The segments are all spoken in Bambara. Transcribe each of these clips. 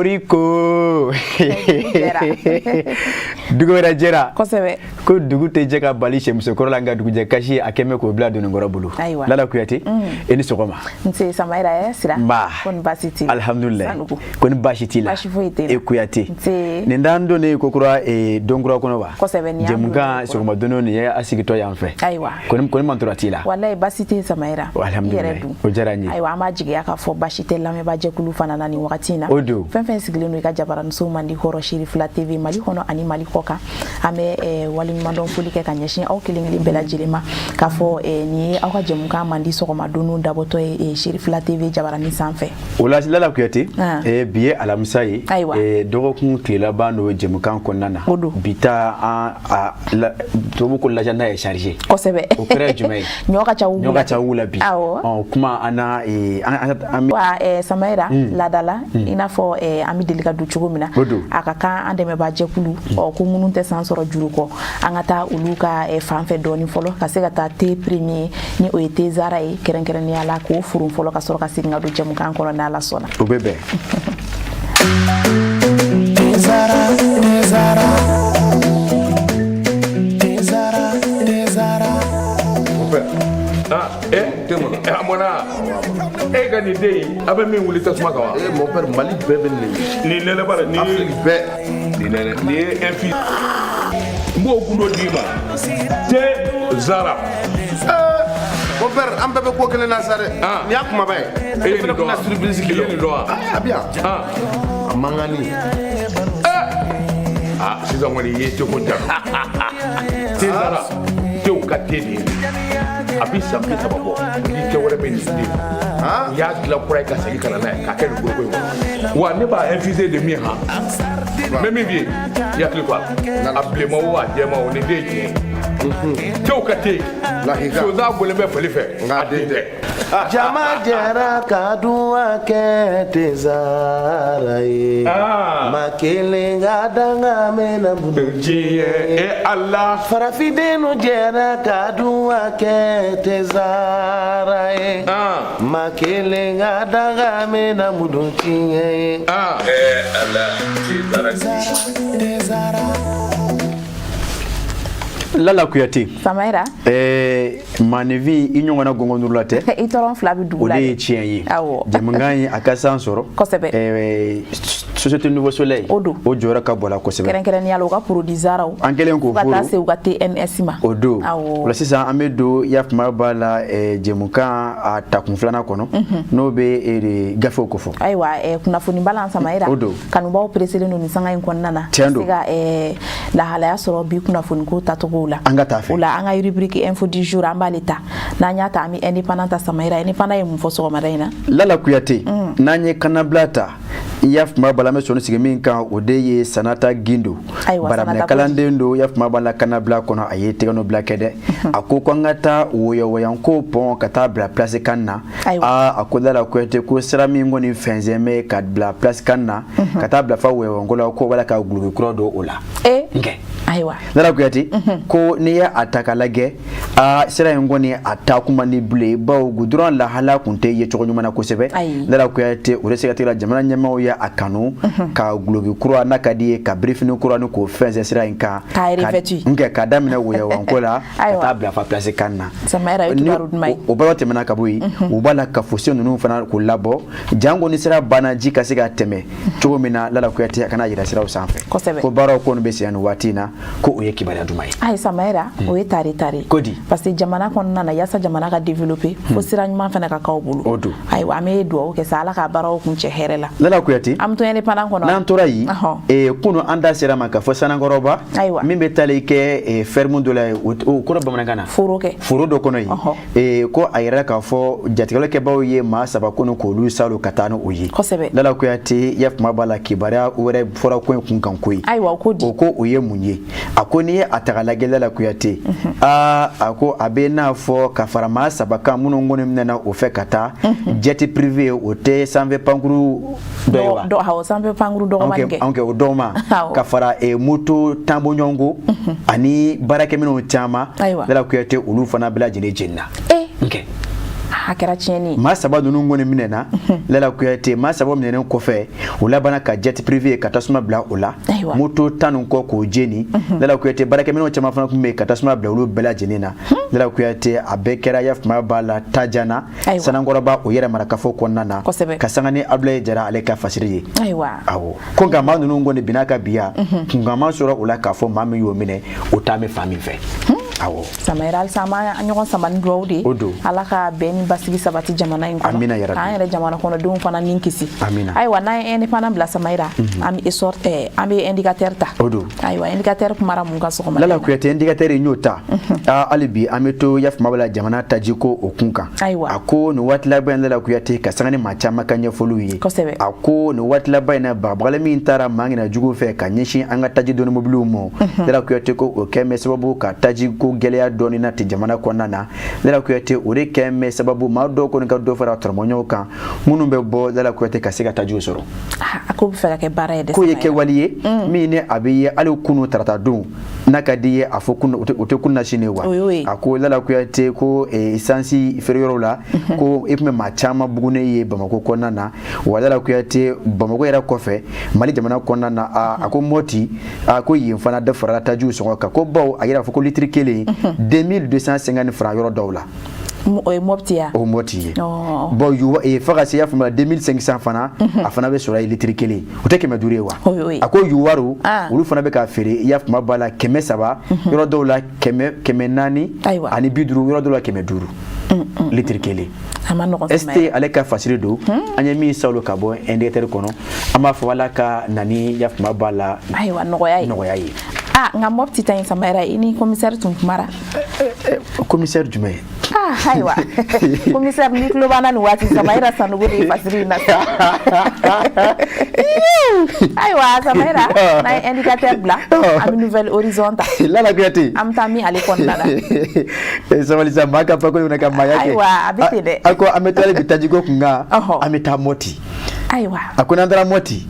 Kokoriko, dugu wɛrɛ jɛra. Kosɛbɛ. Ko dugu tɛ jɛ ka bali sɛmusokɔrɔ la, nka dugujɛ kasi a kɛmɛ k'o bila dononkɔrɔ bolo. Ayiwa. Lala Kuyate, e ni sɔgɔma. Nse Samayira, hɛrɛ sira? Nba. Ko ni baasi t'i la? Alhamdulilayi. Sanuku. Ko ni baasi t'i la? Baasi foyi tɛ n na. E Kuyate. Nse. Nin d'an donnen ko kura don kura kɔnɔ wa? Kosɛbɛ, nin y'an jɛmukan donnen ko sɔgɔma don nin ye a sigitɔ yan fɛ. Ayiwa. Kɔni mantora t'i la? Walayi, baasi tɛ yen Samayira. Alhamdulilayi. I yɛrɛ dun? O diyara n ye. Ayiwa, an b'a jigiya k'a fɔ baasi tɛ lamɛnbaajɛkulu fana na nin wagati in na. O don. Fɛn fɛn sigilen don i ka jabaraninso mandi kɔrɔ, Sherifila TV, Mali kɔnɔ ani Mali kɔ kan, an bɛ waleɲumandɔn foli kɛ ka ɲɛsin aw kelen kelen bɛɛ lajɛlen ma, k'a fɔ nin ye aw ka jɛmukan mandi sɔgɔma donniw dabɔtɔ ye Sherifila TV jabaranin sanfɛ. O la, Lala Kuyate, Ah. bi ye alamisa ye. Ayiwa. Dɔgɔkun tile laban don jɛmukan kɔnɔna na. O don. Bi ta an a la, tubabu ko l'agenda est chargé. Kosɛbɛ. O kɛra ye jumɛn ye? Ɲɔ ka ca wugu ɲɔ la. ka ca wugu la bi. Awɔ. Ɔ kuma an na an bɛ Wa Samayira, laadala, i n'a fɔ an bɛ deli ka don cogo min na, O don. a ka kan an dɛmɛbaa jɛkulu ɔ ko minnu tɛ san sɔrɔ juru kɔ, an ka taa olu ka fan fɛ dɔɔni fɔlɔ, ka se ka taa thé premier, ni o ye thé Zara ye kɛrɛnkɛrɛnnenya la, k'o furun fɔlɔ, ka sɔrɔ ka segin ka don jɛmukan kɔnɔ n'Ala sɔnna. O bɛ bɛn. Tezara, Tezara, Tezara, Tezara. Mon père. Ah, eh, Tɛ eh, a mɔna. E ka nin den in, a bɛ min wuli tasuma kan wa? Eh, mon père, Mali bɛɛ bɛ nin de. Nin nɛnɛ bara nin Afrique bɛɛ. Nin nɛnɛ, nin ye un fils. N b'o gundo d'i ma. Te Zara. Eh, mon père, an bɛɛ bɛ ko kelen na sa dɛ. Ah. Nin y'a kumaba ye. E ye fana nin dɔn kun wa? na surprise k'i I ye nin dɔn wa? Ah, a bɛ yan. Ah, A mankanni. ah, sisan kɔni i ye teko ja. Te Zara, tew ka te de ye. A bi san 30 bɔ. Ni tɛ wɛrɛ bɛ nin den. Ah. N y'a dilan kura ye ka segin ka na n'a ye k'a kɛ nin foroko in kɔnɔ. Wa ne b'a infuser de min han. N bɛ min f'i ye, i hakili to a la. A bilenman o, a jɛman o, nin den ye tiɲɛ ye. Tew ka te. Lahika. Sonsan bɔlen bɛ fali fɛ. Nka A den tɛ. Jama jɛra ka dun kɛ Tezara ye. Ah. Ma kelen ka danga mɛna bolo. Diɲɛ e Ala. Farafindenw jɛra ka dun kɛ Tezara ye. Ah. Ma kelen ka danga mɛna mudu tiɲɛ ye. Ah. Eh Ala, te Zara di. Tezara. Lala Kuyate. Samayira. Maanifin i ɲɔgɔnna gɔngɔn la tɛ. I tɔrɔn fila bɛ dugu O la de dɛ. ye tiɲɛ ye. Awɔ. Jɛmukan in a ka san sɔrɔ. Kosɛbɛ. Société Nouveau Soleil. O don. O jɔyɔrɔ ka bon a la kosɛbɛ. Kɛrɛnkɛrɛnnenya la, u ka produit Zaraw. An kɛlen k'o fo ka taa furu. se u ka TNS ma. O don. Awɔ. O la sisan, an bɛ don i y'a faamuya b'a la jɛmukan a takun filanan kɔnɔ, n'o bɛ gafew kofɔ. Ayiwa, kunnafoni balan Samayira. O don. Kanubaw pereselen don nin sanga in kɔnɔna na. Tiɲɛ don. Ka se ka lahalaya sɔrɔ bi kunnafoni ko tacogo la. An ka taa fɛ. O la, an ka rubrique info du jour, an b'ale ta. N'an y'a ta, an bɛ indépendant ta. Samayira, indépendant ye mun fɔ sɔgɔmada in na? Lala Kuyate, n'an ye kannabila ta, i y'a faamuya b'a la, an bɛ sɔnni sigi min kan, o de ye Sanata Gindo. Ayiwa, baraminɛ Sanata kalanden don, i y'a faamuya b'a la, kannabila kɔnɔ, a ye tɛgɛnɔ bila kɛ dɛ. A ko ko an ka taa wɔyɔwɔyanko pɔn ka taa bila place kan na. Ayiwa. Aa, a ko Lala Kuyate, ko sira min kɔni fɛnsɛn bɛ ka bila place kan na ka taa bila fa wɔyɔwɔyanko la, ko b'a la ka guloki kura don o la. Nkɛ. Ayiwa. Lala Kuyate, ko n'i ye a ta k'a lajɛ, a sira in kɔni a taa kun man di bilen, bawo goudron lahala kun tɛ ye cogo ɲuman na kosɛbɛ. Ayi. Lala Kuyate, o de sɛgɛtigɛ la, jamana ɲɛmaaw ye a kanu ka guloki kura n'a ka di ye, ka birifini kura ni k'o fɛnsɛn sira in kan. K'a revêtu. Nkɛ k'a daminɛ wɔyɔwanko la ka Ayiwa. taa bila fa place kan na. Samayira, o ye Ni kibaru duman ye. O baaraw tɛmɛna ka bɔ yen, u b'a la ka fosse ninnu fana k'o labɔ, jango ni sira banna, ji ka se ka tɛmɛ cogo min na. Lala Kuyate, a kana yira siraw sanfɛ. Kosɛbɛ. Ko baaraw kɔni bɛ sen nin waati in na, ko o ye kibaruya duman ye. Ayi Samayira, o ye tare tare. Ko di? Parce que jamana kɔnɔna na, yaasa jamana ka développer, fo sira ɲuman fana ka k'aw bolo. O don. Ayiwa, an bɛ dugawu kɛ sa, Ala ka baaraw kun cɛ hɛrɛ la. Lala Kuyate, An bɛ to indépendant kɔnɔ. N'an tora yen, kunu an da sera ma k'a fɔ Sanankɔrɔba Ayiwa. min bɛ taali kɛ ferme dɔ la yen, o kɔrɔ bamanankan na? Foro kɛ. Foro dɔ kɔnɔ yen. Ko a yɛrɛ k'a fɔ jatigɛkɛbaw ye maa saba kɔni k'olu salo ka taa ni o ye. Kosɛbɛ. Lala Kuyate, i y'a kuma b'a la, kibaruya wɛrɛ fɔra ko in kun kan koyi. Ayiwa, o ko di? O ko o ye mun ye? A ko n'i ye a ta k'a lajɛ, Lala Kuyate, aa, a ko a bɛ n'a fɔ ka fara maa saba kan minnu kɔni minɛna o fɛ ka taa jet privé, o tɛ sanfɛ pankuru dɔ ye wa? Dɔ, awɔ, sanfɛ pankuru dɔgɔmani kɛ. Anw kɛ o dɔw ma ka fara moto tan bɔɲɔgɔnko ani baarakɛminɛnw caman. Ayiwa. Lala Kuyate, olu fana bɛɛ lajɛlen jenina. Eh. Nkɛ. A kɛra tiɲɛni ye. Maa saba ninnu kɔni minɛna, Lala Kuyate. Maa saba minɛnen kɔfɛ, u labanna ka jet privé ka tasuma bila o la, moto 10 ni kɔ k'o jeni, Lala Kuyate. Baarakɛminɛnw caman fana tun bɛ yen, ka tasuma bila olu bɛɛ lajɛlen na, Lala Kuyate. A bɛɛ kɛra yafuma b'a la Tajana, Sanankɔrɔba, o yɛrɛ marakafo kɔnɔna na, ka sanga ni Abulaye Jara ale ka fasiri ye. Awɔ, ko nka maa ninnu kɔni binna ka bi yan, kunkan ma sɔrɔ o la k'a fɔ maa min y'o minɛ, o taa bɛ fan min fɛ. Awɔ. Samayira, halisa an b'a ɲɔgɔn sama ni dugawu de ye. O don. Ala ka bɛn ni basigi sabati jamana in kɔnɔ. Amina yarabi. K'an yɛrɛ jamana kɔnɔdenw fana ni kisi. Amina. Ayiwa, n'an ye indépendant bila, Samayira, an bɛ essor an bɛ indicateur ta. O don. Ayiwa, indicateur kumara mun kan sɔgɔma? Lala Kuyate, indicateur n y'o ta. Aa, hali bi an bɛ to yafama b'a la jamana taji ko o kun kan. Ayiwa. A ko nin waati laban in, Lala Kuyate, ka sanga ni maa caman ka ɲɛfɔliw ye. A ko nin waati laban in na, bagabagali min taara maa ŋana jugu fɛ ka ɲɛsin an ka taji doni mobiliw ma, Lala Kuyate, ko o kɛn bɛ sababu ka taji ko gɛlɛya dɔɔni na ten jamana kɔnɔna na, Lala Kuyate. O de kɛn bɛ sababu maa dɔw kɔni ka dɔ fara tɔrɔmɔɲɔw kan minnu bɛ bɔ, Lala Kuyate, ka se ka tajiw sɔrɔ. A ko bɛ fɛ ka kɛ baara ye dɛ. K'o ye kɛwale ye min ni a bɛ ye hali kunu tarata don, n'a ka di ye a fɔ kunu, o tɛ kunu na sini wa. A ko Lala Kuyate, ko esansi feereyɔrɔw la, ko i tun bɛ maa caman bugunnen ye Bamakɔ kɔnɔna na wa, Lala Kuyate. Bamakɔ yɛrɛ kɔfɛ, Mali jamana kɔnɔna na, a ko Mɔti, a ko yen fana dɔ farala tajiw sɔngɔ kan, ko bawo a yira fɔ ko litiri kelen 2250 francs yɔrɔ dɔw la. O ye Mɔpti ya? O Mɔti ye. Bon, yuwa fo ka se y'a faamuya 2500 fana, a fana bɛ sɔrɔ yen litiri kelen, o tɛ 500 ye wa? A ko yuwaru, olu fana bɛ k'a feere i y'a faamuya b'a la 300 yɔrɔ dɔw la, 450, yɔrɔ dɔw la 500 litiri kelen. A ma nɔgɔn. ST ale ka fasiri don, an ye min salo ka bɔ indicateur kɔnɔ. An b'a fɔ Ala ka na ni y'a faamuya b'a la. Ayiwa, nɔgɔya ye. Nɔgɔya ye. Ah, nka Mɔpti ta in, Samayira, i ni commissaire tun kumara. Commissaire jumɛn? Ah, ayiwa, commissaire, ni tulo b'an na nin waati, Samayira Sanogo de ye fasiri in na. Ayiwa Samayira, n'an ye indicateur bila, an bɛ Nouvel Horizon ta. Lala Kuyate. An bɛ taa min ale kɔnɔna la. Sabali sa, maa ka pakoli minɛ ka maaya kɛ. Ayiwa, a bɛ ten dɛ. A ko an bɛ taa bi tajiko kun kan, an bɛ taa Mɔti. Ayiwa. A ko n'an taara Mɔti,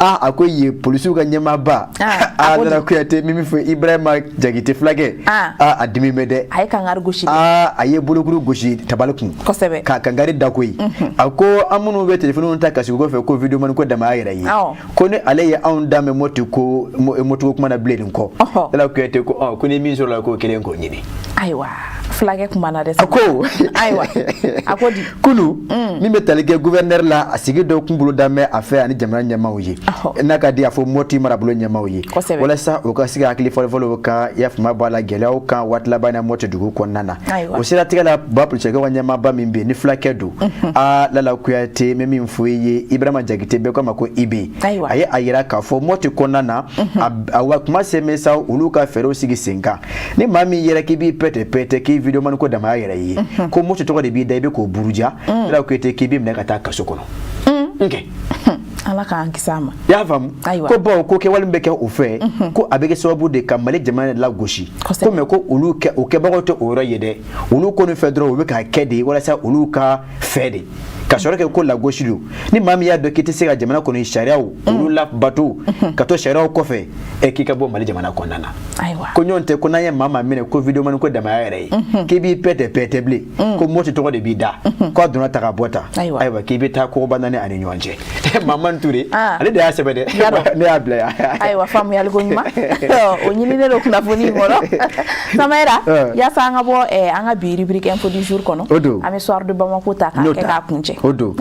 aa, a ko yen polisiw ka ɲɛmaaba, aa, Lala Kuyate, min fɔ Ibrahima Jakite fulakɛ, aa, a dimi bɛ dɛ. A ye kangari gosi. Aa, a ye bolokuru gosi tabali kun. Ka kangari da koyi. A ko an minnu bɛ telefɔniw ta ka sigi kɔfɛ ko videomani ko dama yɛrɛ ye, ko ni ale ye anw da mɛn Mɔti ko moto kuma na bilen nin kɔ, Lala Kuyate, ko ɔ ko ni min sɔrɔla k'o kelen k'o ɲini. Ayiwa, fulakɛ kumana dɛ. A ko ayiwa, a ko di? Kunu, min bɛ tali kɛ gouverneur la, a sigi dɔ kun bolo da mɛn a fɛ ani jamana ɲɛmaaw ye, n'a ka di a fɔ Mɔti marabolo ɲɛmaaw ye, walasa u ka se ka hakili fɔlɔfɔlɔw kan y'a faamuya b'a la gɛlɛyaw kan waati laban na Mɔti dugu kɔnɔna na. O siratigɛ la, ba polisikɛw ka ɲɛmaaba min bɛ yen ni fulakɛ don, aa, Lala Kuyate, n bɛ min fɔ i ye, Ibrahima Jakite, bɛɛ ko a ma ko Ibe, a ye a yira k'a fɔ Mɔti kɔnɔna na, a wa kuma se bɛ sa olu ka fɛɛrɛw sigi sen kan. Ni maa min yɛrɛ k'i b'i pɛtɛ pɛtɛ k'i videomani ko damaya yɛrɛ ye, ko Mɔti tɔgɔ de b'i da, i bɛ k'o buruja, Lala Kuyate, k'i b'i minɛ ka taa kaso kɔnɔ. Nkɛ Ala k'an kisi a ma. I y'a faamu ko bawo ko kɛwale min bɛ kɛ o fɛ, ko a bɛ kɛ sababu de ka Mali jamana lagosi, ko mɛ ko olu kɛ o kɛbagaw tɛ o yɔrɔ ye dɛ. Olu kɔni fɛ dɔrɔn, u bɛ k'a kɛ de walasa olu ka fɛ de ka sɔrɔ kɛ ko lagosi don. Ni maa min y'a dɔn k'i tɛ se ka jamana kɔni sariyaw olu labato, ka to sariyaw kɔfɛ, ɛ, k'i ka bɔ Mali jamana kɔnɔna na. Ko ɲɔgɔn tɛ ko n'an ye maa minɛ ko videomani ko damaya yɛrɛ ye, k'i b'i pɛtɛ pɛtɛ bilen, ko Mɔti tɔgɔ de b'i da, ko a donna ta ka bɔ ta, ayiwa, k'i bɛ taa kogoba naani ani ɲɔgɔn cɛ. Mamani Ture, ale de y'a sɛbɛn dɛ, ne y'a bila yan. Ayiwa, faamuyali ko ɲuman o ɲininen don kunnafoni in kɔnɔ. Samayira, yaasa an ka bɔ an ka bi rubrique info du jour kɔnɔ, an bɛ Soir de Bamako ta k'a kɛ k'a kuncɛ. O don.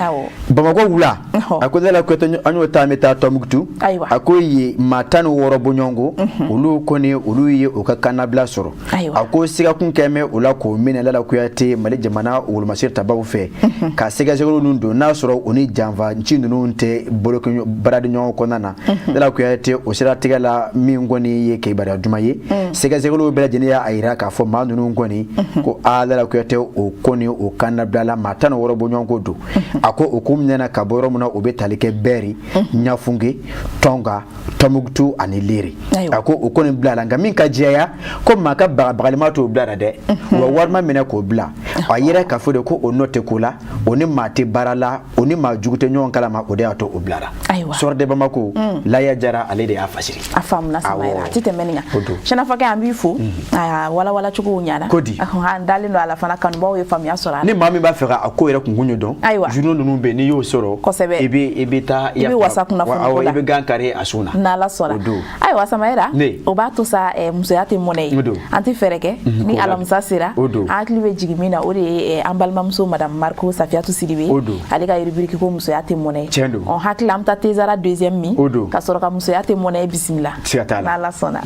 Bamakɔ wula, a ko Lala Kuyate, an y'o ta, an bɛ taa Tɔnbukutu. A ko yen maa 16 bɔɲɔgɔnko, olu kɔni olu ye u ka kannabila sɔrɔ. A ko sigakun kɛ mɛn o la k'o minɛ, Lala Kuyate, Mali jamana wolomasiri tabaw fɛ, ka sɛgɛsɛgɛliw ninnu don n'a sɔrɔ o ni janfanci ninnu tɛ bolo baaradi ɲɔgɔn kɔnɔna na, Lala Kuyate. O siratigɛ la, min kɔni ye kibaruya duman ye, sɛgɛsɛgɛliw bɛɛ lajɛlen y'a yira k'a fɔ maa ninnu kɔni ko aa, Lala Kuyate, o kɔni o kannabilala, maa 16 bɔɲɔgɔnko don. A ko o ko minɛna ka bɔ yɔrɔ min na, o bɛ tali kɛ Bɛri, Ɲafunke, Tɔnka, Tɔnbukutu ani Lere. A ko o kɔni bilala, nka min ka jɛya ko maa ka bagabagalima t'o bila dɛ, wa wari ma minɛ k'o bila. A yɛrɛ k'a fɔ de ko o nɔ tɛ ko la, o ni maa tɛ baara la, o ni maa jugu tɛ ɲɔgɔn kalama, o de y'a to o bilara. Soir de Bamako, Laya Jara ale de y'a fasiri. A faamuna Samayira, a ti tɛmɛ nin kan. Sɛnɛfɔkɛ, an b'i fo, a walawala cogow ɲɛna. Kodi. An dalen don a la fana, kanubaw ye faamuya sɔrɔ a la. Ni maa min b'a fɛ ka a ko yɛrɛ kunkun dɔn, ayiwa, journaux ninnu bɛ yen, n'i y'o sɔrɔ, kosɛbɛ, i bɛ taa i bɛ wasa kunnafoni ko la, i bɛ gan kari a sun na. N'Ala sɔnna. Ayiwa Samayira, o b'a to sa, musoya tɛ mɔnɛ ye, an tɛ fɛɛrɛ kɛ ni alamisa sera, an hakili bɛ jigin min na, o de ye an balimamuso madame Mariko Safiyatu Sidibe, ale ka rubrique ko musoya tɛ mɔnɛ ye. Tiɲɛ don. Ɔ, hakili an bɛ taa Tezara deuxième min ka sɔrɔ ka musoya tɛ mɔnɛ ye bisimila. Siga t'a la. N'Ala sɔnna.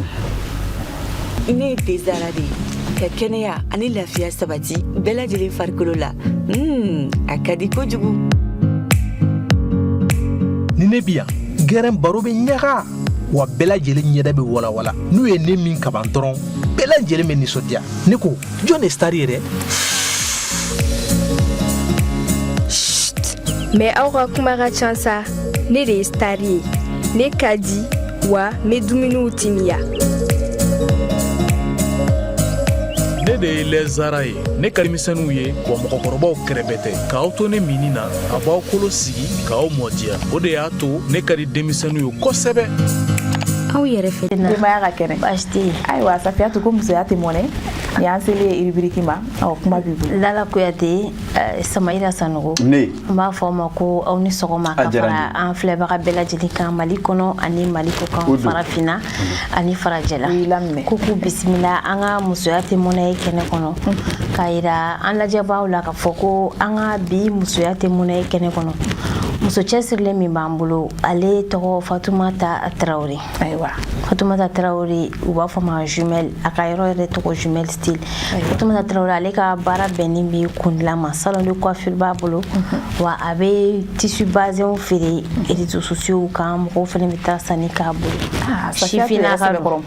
Ne ye Tezara de ye ka kɛnɛya ani lafiya sabati bɛɛ lajɛlen farikolo la. A ka di kojugu. Ni ne bi yan, gɛrɛn baro bɛ ɲaga wa, bɛɛ lajɛlen ɲɛda bɛ walawala. N'u ye ne min kaban dɔrɔn, bɛɛ lajɛlen bɛ nisɔndiya. Ne ko, jɔn de star ye dɛ? Mais aw ka kuma ka ca sa. Ne de ye star ye, ne ka di wa, n bɛ dumuniw timiya. Ne de ye Lɛzara ye. Ne ka denmisɛnninw ye wa, mɔgɔkɔrɔbaw kɛrɛbɛ tɛ. K'aw to ne minni na, a b'aw kolo sigi k'aw mɔdiya. O de y'a to ne ka di denmisɛnninw ye kosɛbɛ. Aw yɛrɛ fɛ? Denbaya ka kɛnɛ? Baasi tɛ yen. Ayiwa Safiyatu, ko musoya tɛ mɔnɛ, nin y'an selen ye rubrique ma. Ɔ, kuma b'i bolo. Lala Kuyate, Samayira Sanogo, ne n b'a fɔ aw ma ko aw ni sɔgɔma, ka fara an filɛbaga bɛɛ lajɛlen kan, Mali kɔnɔ ani Mali kɔ kan, farafinna ani farajɛla, ko k'u bisimila an ka musoya tɛ mɔnɛ ye kɛnɛ kɔnɔ, k'a yira an lajɛbaaw la k'a fɔ ko an ka bi musoya tɛ mɔnɛ ye kɛnɛ kɔnɔ, muso cɛsirilen min b'an bolo, ale tɔgɔ Fatumata Tarawele. Ayiwa. Fatumata Tarawele, u b'a fɔ ma Jumelle, a ka yɔrɔ yɛrɛ tɔgɔ Jumelle Style. Fatumata Tarawele, ale ka baara bɛnnen bɛ kundilan ma, salon de coiffure b'a bolo wa, a bɛ tissu bazɛnw feere réseaux sociaux kan, mɔgɔw fana bɛ taa sanni k'a bolo. Sifinnaka don.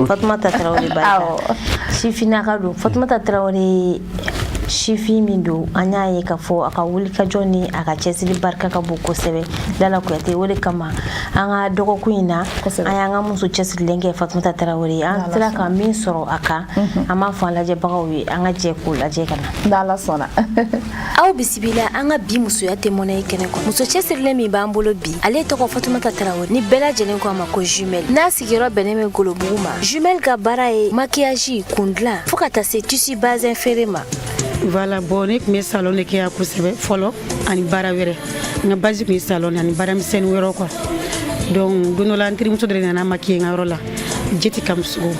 Fatumata Tarawele barika, sifinnaka don. Fatumata Tarawele, sifin min don, an y'a ye k'a fɔ a ka wulikajɔ ni a ka cɛsiri barika ka bon kosɛbɛ. Lala Kuyate, o de kama an ka dɔgɔkun in na, an y'an ka muso cɛsirilen kɛ Fatumata Tarawele. An sera ka min sɔrɔ a kan, an b'a fɔ an lajɛbagaw ye, an ka jɛ k'o lajɛ ka na. N'Ala sɔnna. Aw bisimila an ka bi musoya tɛ mɔnɛ ye kɛnɛ kɔnɔ. Muso cɛsirilen min b'an bolo bi, ale tɔgɔ Fatumata Tarawele, ni bɛɛ lajɛlen ko a ma ko Jumelle, n'a sigiyɔrɔ bɛnnen bɛ Golobugu ma. Jumelle ka baara ye maquillage, kundilan, fo ka taa se tissu bazin feere ma. Voilà, bon, ne tun bɛ salon de kɛ yan kosɛbɛ fɔlɔ ani baara wɛrɛ. N ka base tun ye salon ani baara misɛnnin wɛrɛw quoi. Donc don dɔ la, n terimuso dɔ de nana maquiller n ka yɔrɔ la, Jeti Kamusogo.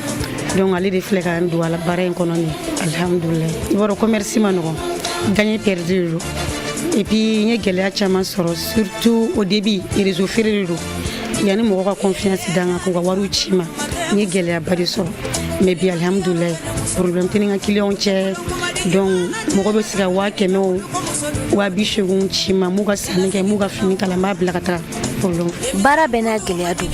Donc ale de filɛ ka n don a la baara in kɔnɔ nin, alihamudulilayi. I b'a dɔn, commerce ma nɔgɔn, gagné perdu de don. Et puis n ye gɛlɛya caman sɔrɔ, surtout au début. Réseau feere de don, yanni mɔgɔ ka confiance da n kan k'u ka wariw ci ma, n ye gɛlɛyaba de sɔrɔ. Mais bi, alihamudulilayi, problème tɛ ni n ka client cɛ. Donc mɔgɔ bɛ se ka 100 000 o 80 000 ci ma, m'u ka sanni kɛ, m'u ka fini kala, n b'a bila ka taga, problème. Baara bɛɛ n'a gɛlɛya don.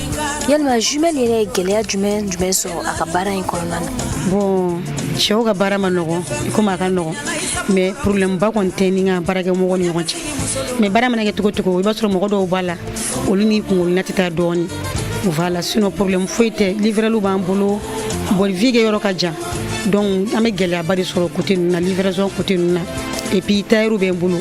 Yalima Jumelle yɛrɛ ye gɛlɛya jumɛn jumɛn sɔrɔ a ka baara in kɔnɔna na? Bon, cɛw ka baara ma nɔgɔn i komi a ka nɔgɔn, mais problème ba kɔni tɛ ni n ka baarakɛmɔgɔw ni ɲɔgɔn cɛ. Mais baara mana kɛ cogo cogo, i b'a sɔrɔ mɔgɔ dɔw b'a la, olu ni kunkolona tɛ taa dɔɔni. Voilà, sinon problème foyi tɛ. Livreur b'an bolo. Bon, vu que yɔrɔ ka jan, donc an bɛ gɛlɛyaba de sɔrɔ côté ninnu na, livraison côté ninnu na. Et puis tailleur bɛ n bolo.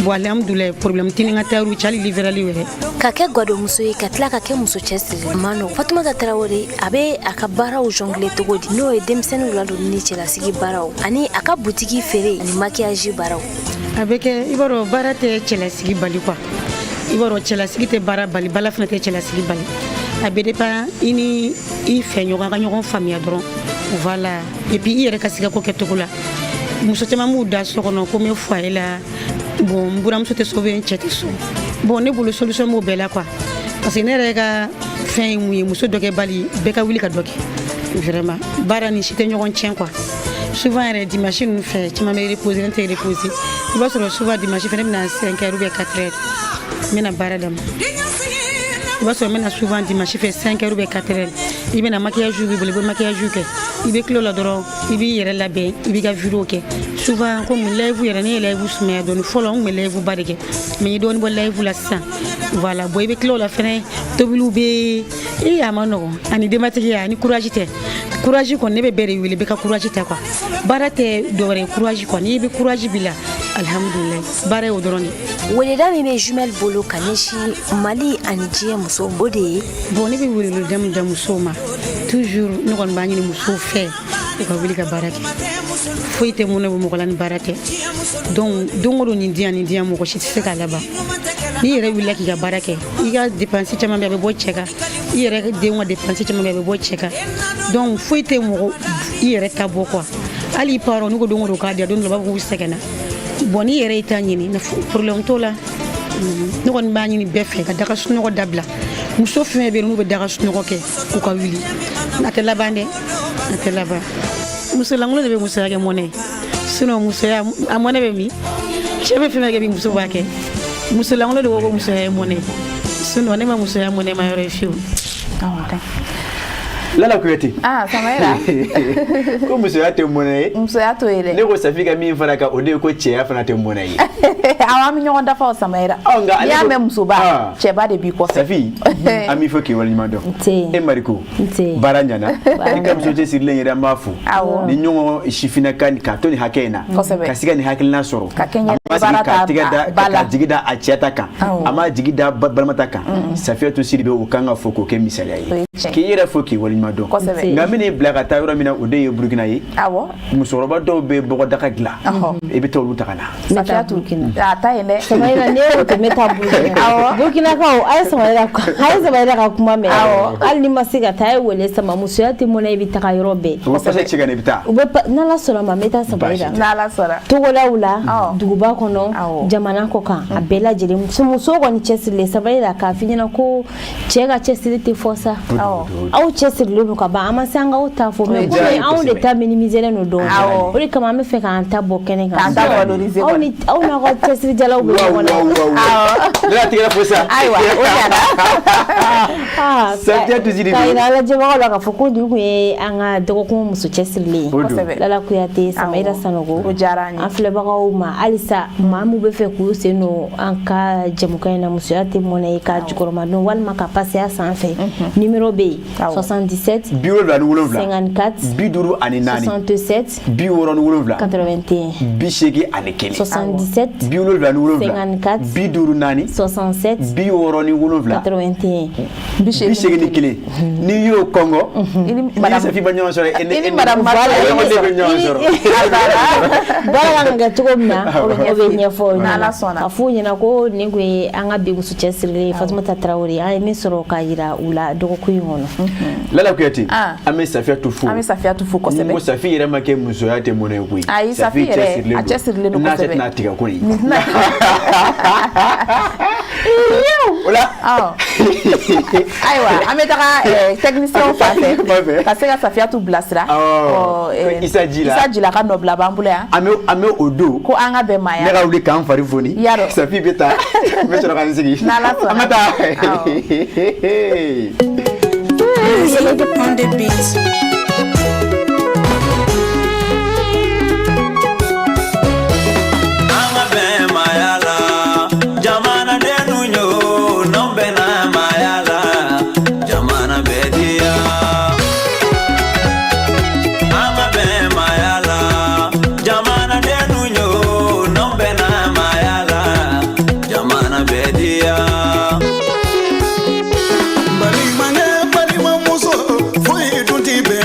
Bon, alhamdulilayi, problème tɛ ni n ka tailleur cɛ, hali livreur yɛrɛ. Ka kɛ gadonmuso ye, ka tila ka kɛ muso cɛsiri ma nɔgɔ. Fatumata Tarawele, a bɛ a ka baaraw jongler cogo di, n'o ye denmisɛnninw ladonni ni cɛlasigi baaraw ani a ka butigi feere ani maquillage baaraw? A bɛ kɛ, i b'a dɔn, baara tɛ cɛlasigi bali quoi. I b'a dɔn, cɛlasigi tɛ baara bali, baara fana tɛ cɛlasigi bali. A bɛ dépend i ni i fɛ ɲɔgɔn ka ɲɔgɔn faamuya dɔrɔn. Voilà, et puis i yɛrɛ ka se ka ko kɛcogo la. Muso caman b'u da so kɔnɔ ko n bɛ foyer la, bon, n buramuso tɛ so, n cɛ tɛ so. Bon, ne bolo, solution b'o bɛɛ la quoi, parce que ne yɛrɛ ka fɛn ye mun ye? Muso dɔ kɛ bali, bɛɛ ka wuli ka dɔ kɛ. Vraiment, baara ni si tɛ ɲɔgɔn tiɲɛ quoi. Souvent yɛrɛ, dimanche ninnu fɛ, caman bɛ reposer, ne tɛ reposer. I b'a sɔrɔ souvent dimanche fɛ, ne bɛna 5 heures ou bien 4 heures, n bɛna baara daminɛ. I b'a sɔrɔ n bɛna souvent dimanche fɛ 5 heures ou bien 4 heures. I bɛna, maquillage b'i bolo, i bɛ maquillage kɛ, i bɛ tila o la dɔrɔn, i b'i yɛrɛ labɛn, i b'i ka vidéo kɛ. Souvent comme live yɛrɛ, ne ye live sumaya dɔɔni. Fɔlɔ n tun bɛ live ba de kɛ, mais n ye dɔɔni bɔ live la sisan. Voilà, bon, i bɛ tila o la fɛnɛ, tobiliw bɛ yen. A ma nɔgɔn ani denbatigiya ani courage tɛ. Courage kɔni, ne bɛ bɛɛ de wele, bɛɛ ka courage ta quoi. Baara tɛ dɔwɛrɛ ye, courage quoi. N'i bɛ courage b'i la. Alihamudulilayi, baara ye o dɔrɔn de. Weleda min bɛ Jumɛli bolo ka ɲɛsin Mali ani diɲɛ musow, o de ye? Bon, ne bɛ weleweleda min da musow ma, toujours ne kɔni b'a ɲini musow fɛ, u ka wuli ka baara kɛ. Foyi tɛ mɔnɛ bɔ mɔgɔ la ni baara tɛ. Donc don o don, nin diyan, nin diyan, mɔgɔ si tɛ se k'a laban. N'i yɛrɛ wulila k'i ka baara kɛ, i ka dépense caman bɛ, a bɛ bɔ cɛ kan. I yɛrɛ denw ka dépense caman bɛ, a bɛ bɔ cɛ kan. Donc foyi tɛ mɔgɔ i yɛrɛ ta bɔ quoi. Hali i parents, n'u ko don o don k'a di, don dɔ la u b'a fɔ k'u sɛgɛnna. Bon, n'i yɛrɛ y'i ta ɲini, problème t'o la. Ne kɔni b'a ɲini bɛɛ fɛ ka daga sunɔgɔ dabila. Muso fɛn bɛ yen, n'u bɛ daga sunɔgɔ kɛ, u ka wuli. A tɛ laban dɛ, a tɛ laban. Muso lankolon de bɛ musoya kɛ mɔnɛ ye, sinon musoya a mɔnɛ bɛ min? Cɛ bɛ fɛn fɛn kɛ bi, muso b'a kɛ. Muso lankolon de ko ko musoya ye mɔnɛ ye, sinon ne ma musoya mɔnɛ ma yɔrɔ ye fiyewu. Lala Kuyate. Ah, Samaïla. Ko musoya tɛ mɔnɛ ye. Musoya t'o ye dɛ. Ne ko Safi ka min fana kan, o de ye ko cɛya fana tɛ mɔnɛ ye. Awɔ, an bɛ ɲɔgɔn dafa o, Samaïla. Ɔ, nka n'i y'a mɛn musoba, cɛba de b'i kɔfɛ. Safi, an b'i fɔ k'i waleɲuman dɔn. Nse. E Mariko. Nse. Baara ɲɛna. I ka muso cɛsirilen yɛrɛ, an b'a fo. Awɔ. Ni ɲɔgɔn sifinnaka k'a to nin hakɛ in na. Kosɛbɛ. Ka se ka nin hakilina sɔrɔ. Ka kɛɲɛ A ma sigi baara k'a ta tɛgɛ da ba la. k'a jigi da a cɛ ta kan. Awɔ. A ma jigi da balima ta kan. Safiyatu Sidibe, o kan ka fo k'o kɛ misaliya O ye. ye tiɲɛ. K'i yɛrɛ fo k'i waleɲuman dɔn. Kosɛbɛ. Nka n bɛn'i bila ka taa yɔrɔ min na, o de ye Burukina ye. Awɔ. Musokɔrɔba dɔw bɛ bɔgɔdaga dilan. Ɔhɔ. I bɛ taa olu ta ka na. Safiyatu, a ta yen dɛ. Samaïla, ne y'o kɛ, n bɛ taa Burukina. Awɔ. Burkinakaw, a ye Samaïla, a ye Samaïla ka kuma mɛn. Awɔ. Hali ni ma se ka taa, a ye wele sama. Musoya tɛ mɔnɛ, i bɛ taga yɔrɔ bɛɛ. U bɛ pase ci ka na, i bɛ taa. U bɛ n'Ala sɔnna ma, n bɛ taa Samaïla. N'Ala sɔnna. Togodaw la, Awɔ. duguba kɔnɔ, Awɔ. jamana kɔ kan, a bɛɛ lajɛlen. Muso kɔni cɛsirilen, Samaïla, k'a f'i ɲɛna ko cɛ ka cɛsiri tɛ fɔ sa. Awɔ. Aw cɛsirilen don ka ban, an ma se an k'aw ta fɔ, mais komi anw de ta minimiselen don dɔɔnin, Awɔ. o de kama an bɛ fɛ k'an ta bɔ kɛnɛ kan. K'an ta valoriser. Aw ni aw n'aw ka cɛsirijalaw bɛ ɲɔgɔn na. Ne y'a tigɛrɛ fo sa. Ayiwa, o ɲɛna. Ah, Safiyatu Sidibe. K'a yira an lajɛbagaw la k'a fɔ ko nin kun ye an ka dɔgɔkun muso cɛsirilen ye. O don. Kosɛbɛ. Lala Kuyate, Samaïla Sanogo. O diyara an ye. An filɛbagaw ma halisa, maa min bɛ fɛ k'u sen don an ka jɛmukan in na, musoya tɛ mɔnɛ ye, ka jukɔrɔmadon walima ka passer a sanfɛ, numéro bɛ yen: 77 77 54 54 67 67 81 81 77 77 54 54 67 67 81 81. N'i y'o kɔngɔ, I ni ni madame Safi ma ɲɔgɔn sɔrɔ, e i ni ni madame Mariko e ni ne bɛ ɲɔgɔn sɔrɔ. Baara kan ka kɛ cogo min na, o bɛ ɲɛfɔ o N'Ala ɲɛna. sɔnna. Ka f'u ɲɛna ko nin kun ye an ka bi muso cɛsirilen ye, Fatumata Tarawele. An ye min sɔrɔ k'a yira u la dɔgɔkun in kɔnɔ. Lala Kuyate, Ah. an bɛ Safiyatu fo. An bɛ Safiyatu fo N ko kosɛbɛ. Safi yɛrɛ ma kɛ musoya tɛ mɔnɛ ye koyi. Ayi, Safi yɛrɛ, cɛsirilen a cɛsirilen don N'a cɛ kosɛbɛ. tɛna tigɛ koyi. Nin tɛna O la. Awɔ. Ayiwa, an bɛ taga technicien fan fɛ ka se ka Safiyatu bilasira. Awɔ. Ɔ, Isa Jila. Isa Jila ka nɔbila b'an bolo yan. An bɛ o don. Ko an ka bɛn maaya. Ne ka wuli k'an fari foni. Yarɔ. Safi bɛ taa. N bɛ sɔrɔ ka n sigi. N'Ala sɔnna. An ka taa. On the beat. An ka bɛn maaya la, jamanadennu yo, n'anw bɛnna maaya la, jamana bɛ diya. An ka bɛn maaya la, jamanadennu yo, n'anw bɛnna maaya la, jamana bɛ diya. Balimakɛ, balimamuso, foyi dun ti bɛn.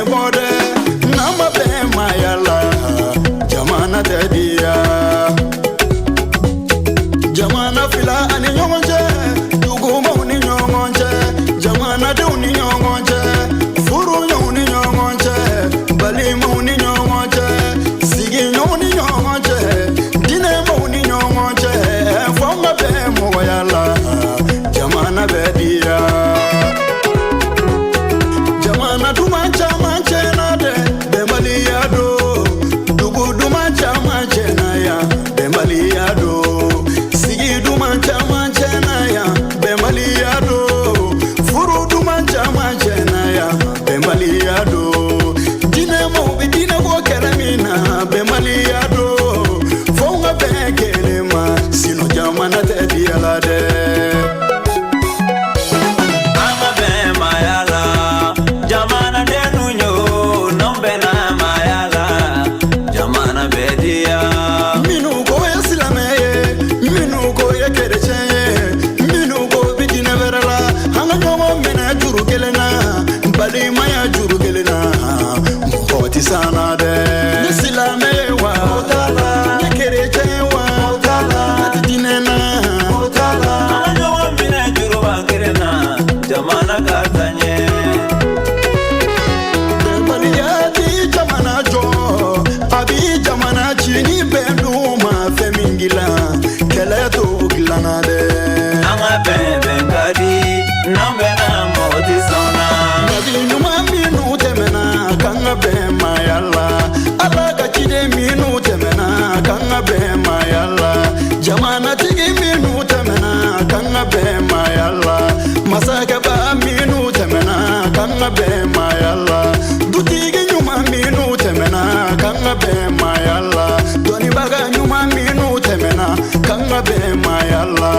maaya la. Dɔnnibaga ɲuman minnu tɛmɛna, k'an ka bɛn maaya la.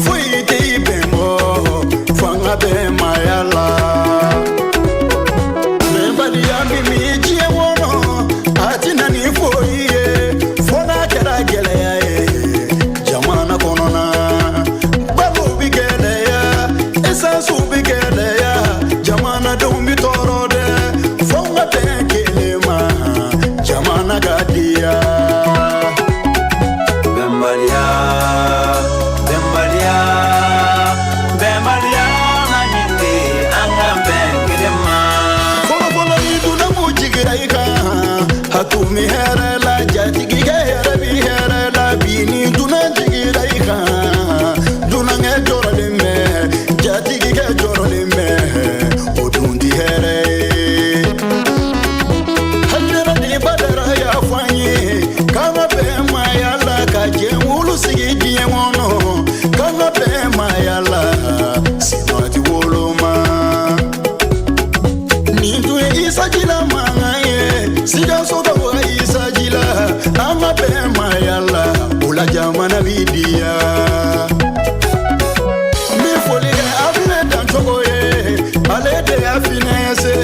Foyi tɛ i bɛn bɔ, f'an ka bɛn maaya la. Bɛnbaliya min bɛ diɲɛ kɔnɔ, a tɛna ni foyi ye, fo n'a kɛra gɛlɛya ye jamana kɔnɔna. Balo bɛ gɛlɛya, esansiw bɛ gɛlɛya, jamanadenw bɛ tɔɔrɔ dɛ, fo n ka bɛn kelen ma, jamana ka diya. Bɛnbaliya, bɛnbaliya, bɛnbaliya man ɲi de, an ka bɛn kelen ma. Fɔlɔfɔlɔ, ni dunanw jigira i kan, a tun bɛ hɛrɛ la, jatigikɛ yɛrɛ bi hɛrɛ la. Bi, ni dunan jigira i kan, dunankɛ jɔrɔlen bɛ, jatigikɛ jɔrɔlen bɛ, o dun ti hɛrɛ ye. Hajirali Badara y'a fɔ an ye k'an ka bɛn maaya la, ka jɛnkulu sigi diɲɛ kɔnɔ, k'an ka bɛn maaya la, sinon a ti woloma. Nin tun ye Isajila mankan ye, Sikasokaw ka Isajila. An ka bɛn maaya la, o la jamana bi diya. N bɛ foli kɛ Abulayi Dancogo ye, ale de y'a finɛse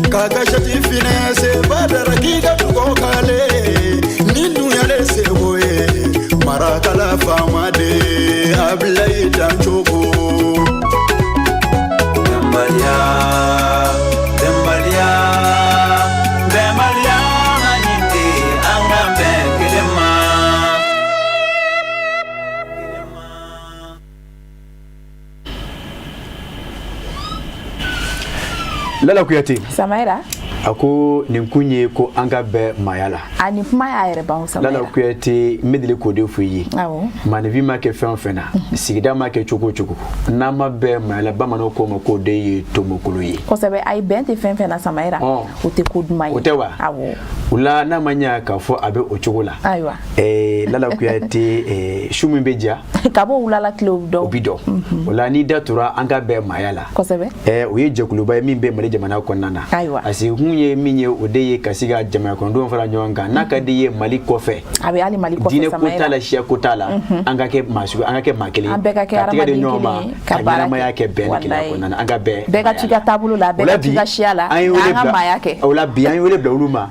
k'a ka sɛti finɛse. Badara, k'i ka dugawu k'ale ye, nin dun y'ale seko ye. Marakala faama de, Abulayi Dancogo. Bɛnbaliya, bɛnbaliya, bɛnbaliya man ɲi de, an ka bɛn kelen ma. Lala Kuyate. Samayira. A ko nin kun ye ko an ka bɛn maaya la. A nin kuma y'a yɛrɛ ban, Lala Samayira. Kuyate, n bɛ deli k'o de fɔ i ye. Maaninfin ma kɛ fɛn o fɛn na, sigida ma kɛ cogo o cogo, n'an ma bɛn maaya la, bamananw k'o ma k'o de ye tomokolo ye. Kosɛbɛ. Ayi, bɛn tɛ fɛn fɛn na, Samayira, o tɛ ko duman ye. O tɛ wa? Awɔ. O la, n'a ma ɲɛ k'a fɔ a bɛ o cogo la, Lala Kuyate, su min bɛ diya ka bɔ wulala tile, o bɛ dɔn. O bi dɔn. O la, n'i da tora an ka bɛn maaya la, o ye jɛkuluba ye min bɛ Mali jamana kɔnɔna na. A sigikun ye min ye, o de ye ka se ka jamana kɔnɔdenw fara ɲɔgɔn kan, n'a ka di ye Mali kɔfɛ. A bɛ hali Mali kɔfɛ. Diinɛ ko t'a Samayira. la, siya ko t'a la, an ka kɛ maa sugu, an ka kɛ maa kelen ye, An bɛɛ ka kɛ ka tɛgɛ di hadamaden ɲɔgɔn ma, kelen ye, ka ka baara ɲɛnamaya kɛ. kɛ bɛn ni kelenya Walayi. kɔnɔna na, an ka bɛn. Bɛɛ ka t'i ka taabolo la, O bɛɛ la ka t'i bi, ka siya la, an ye wele an ka bila maaya kɛ. O la bi, an ye wele bila olu ma.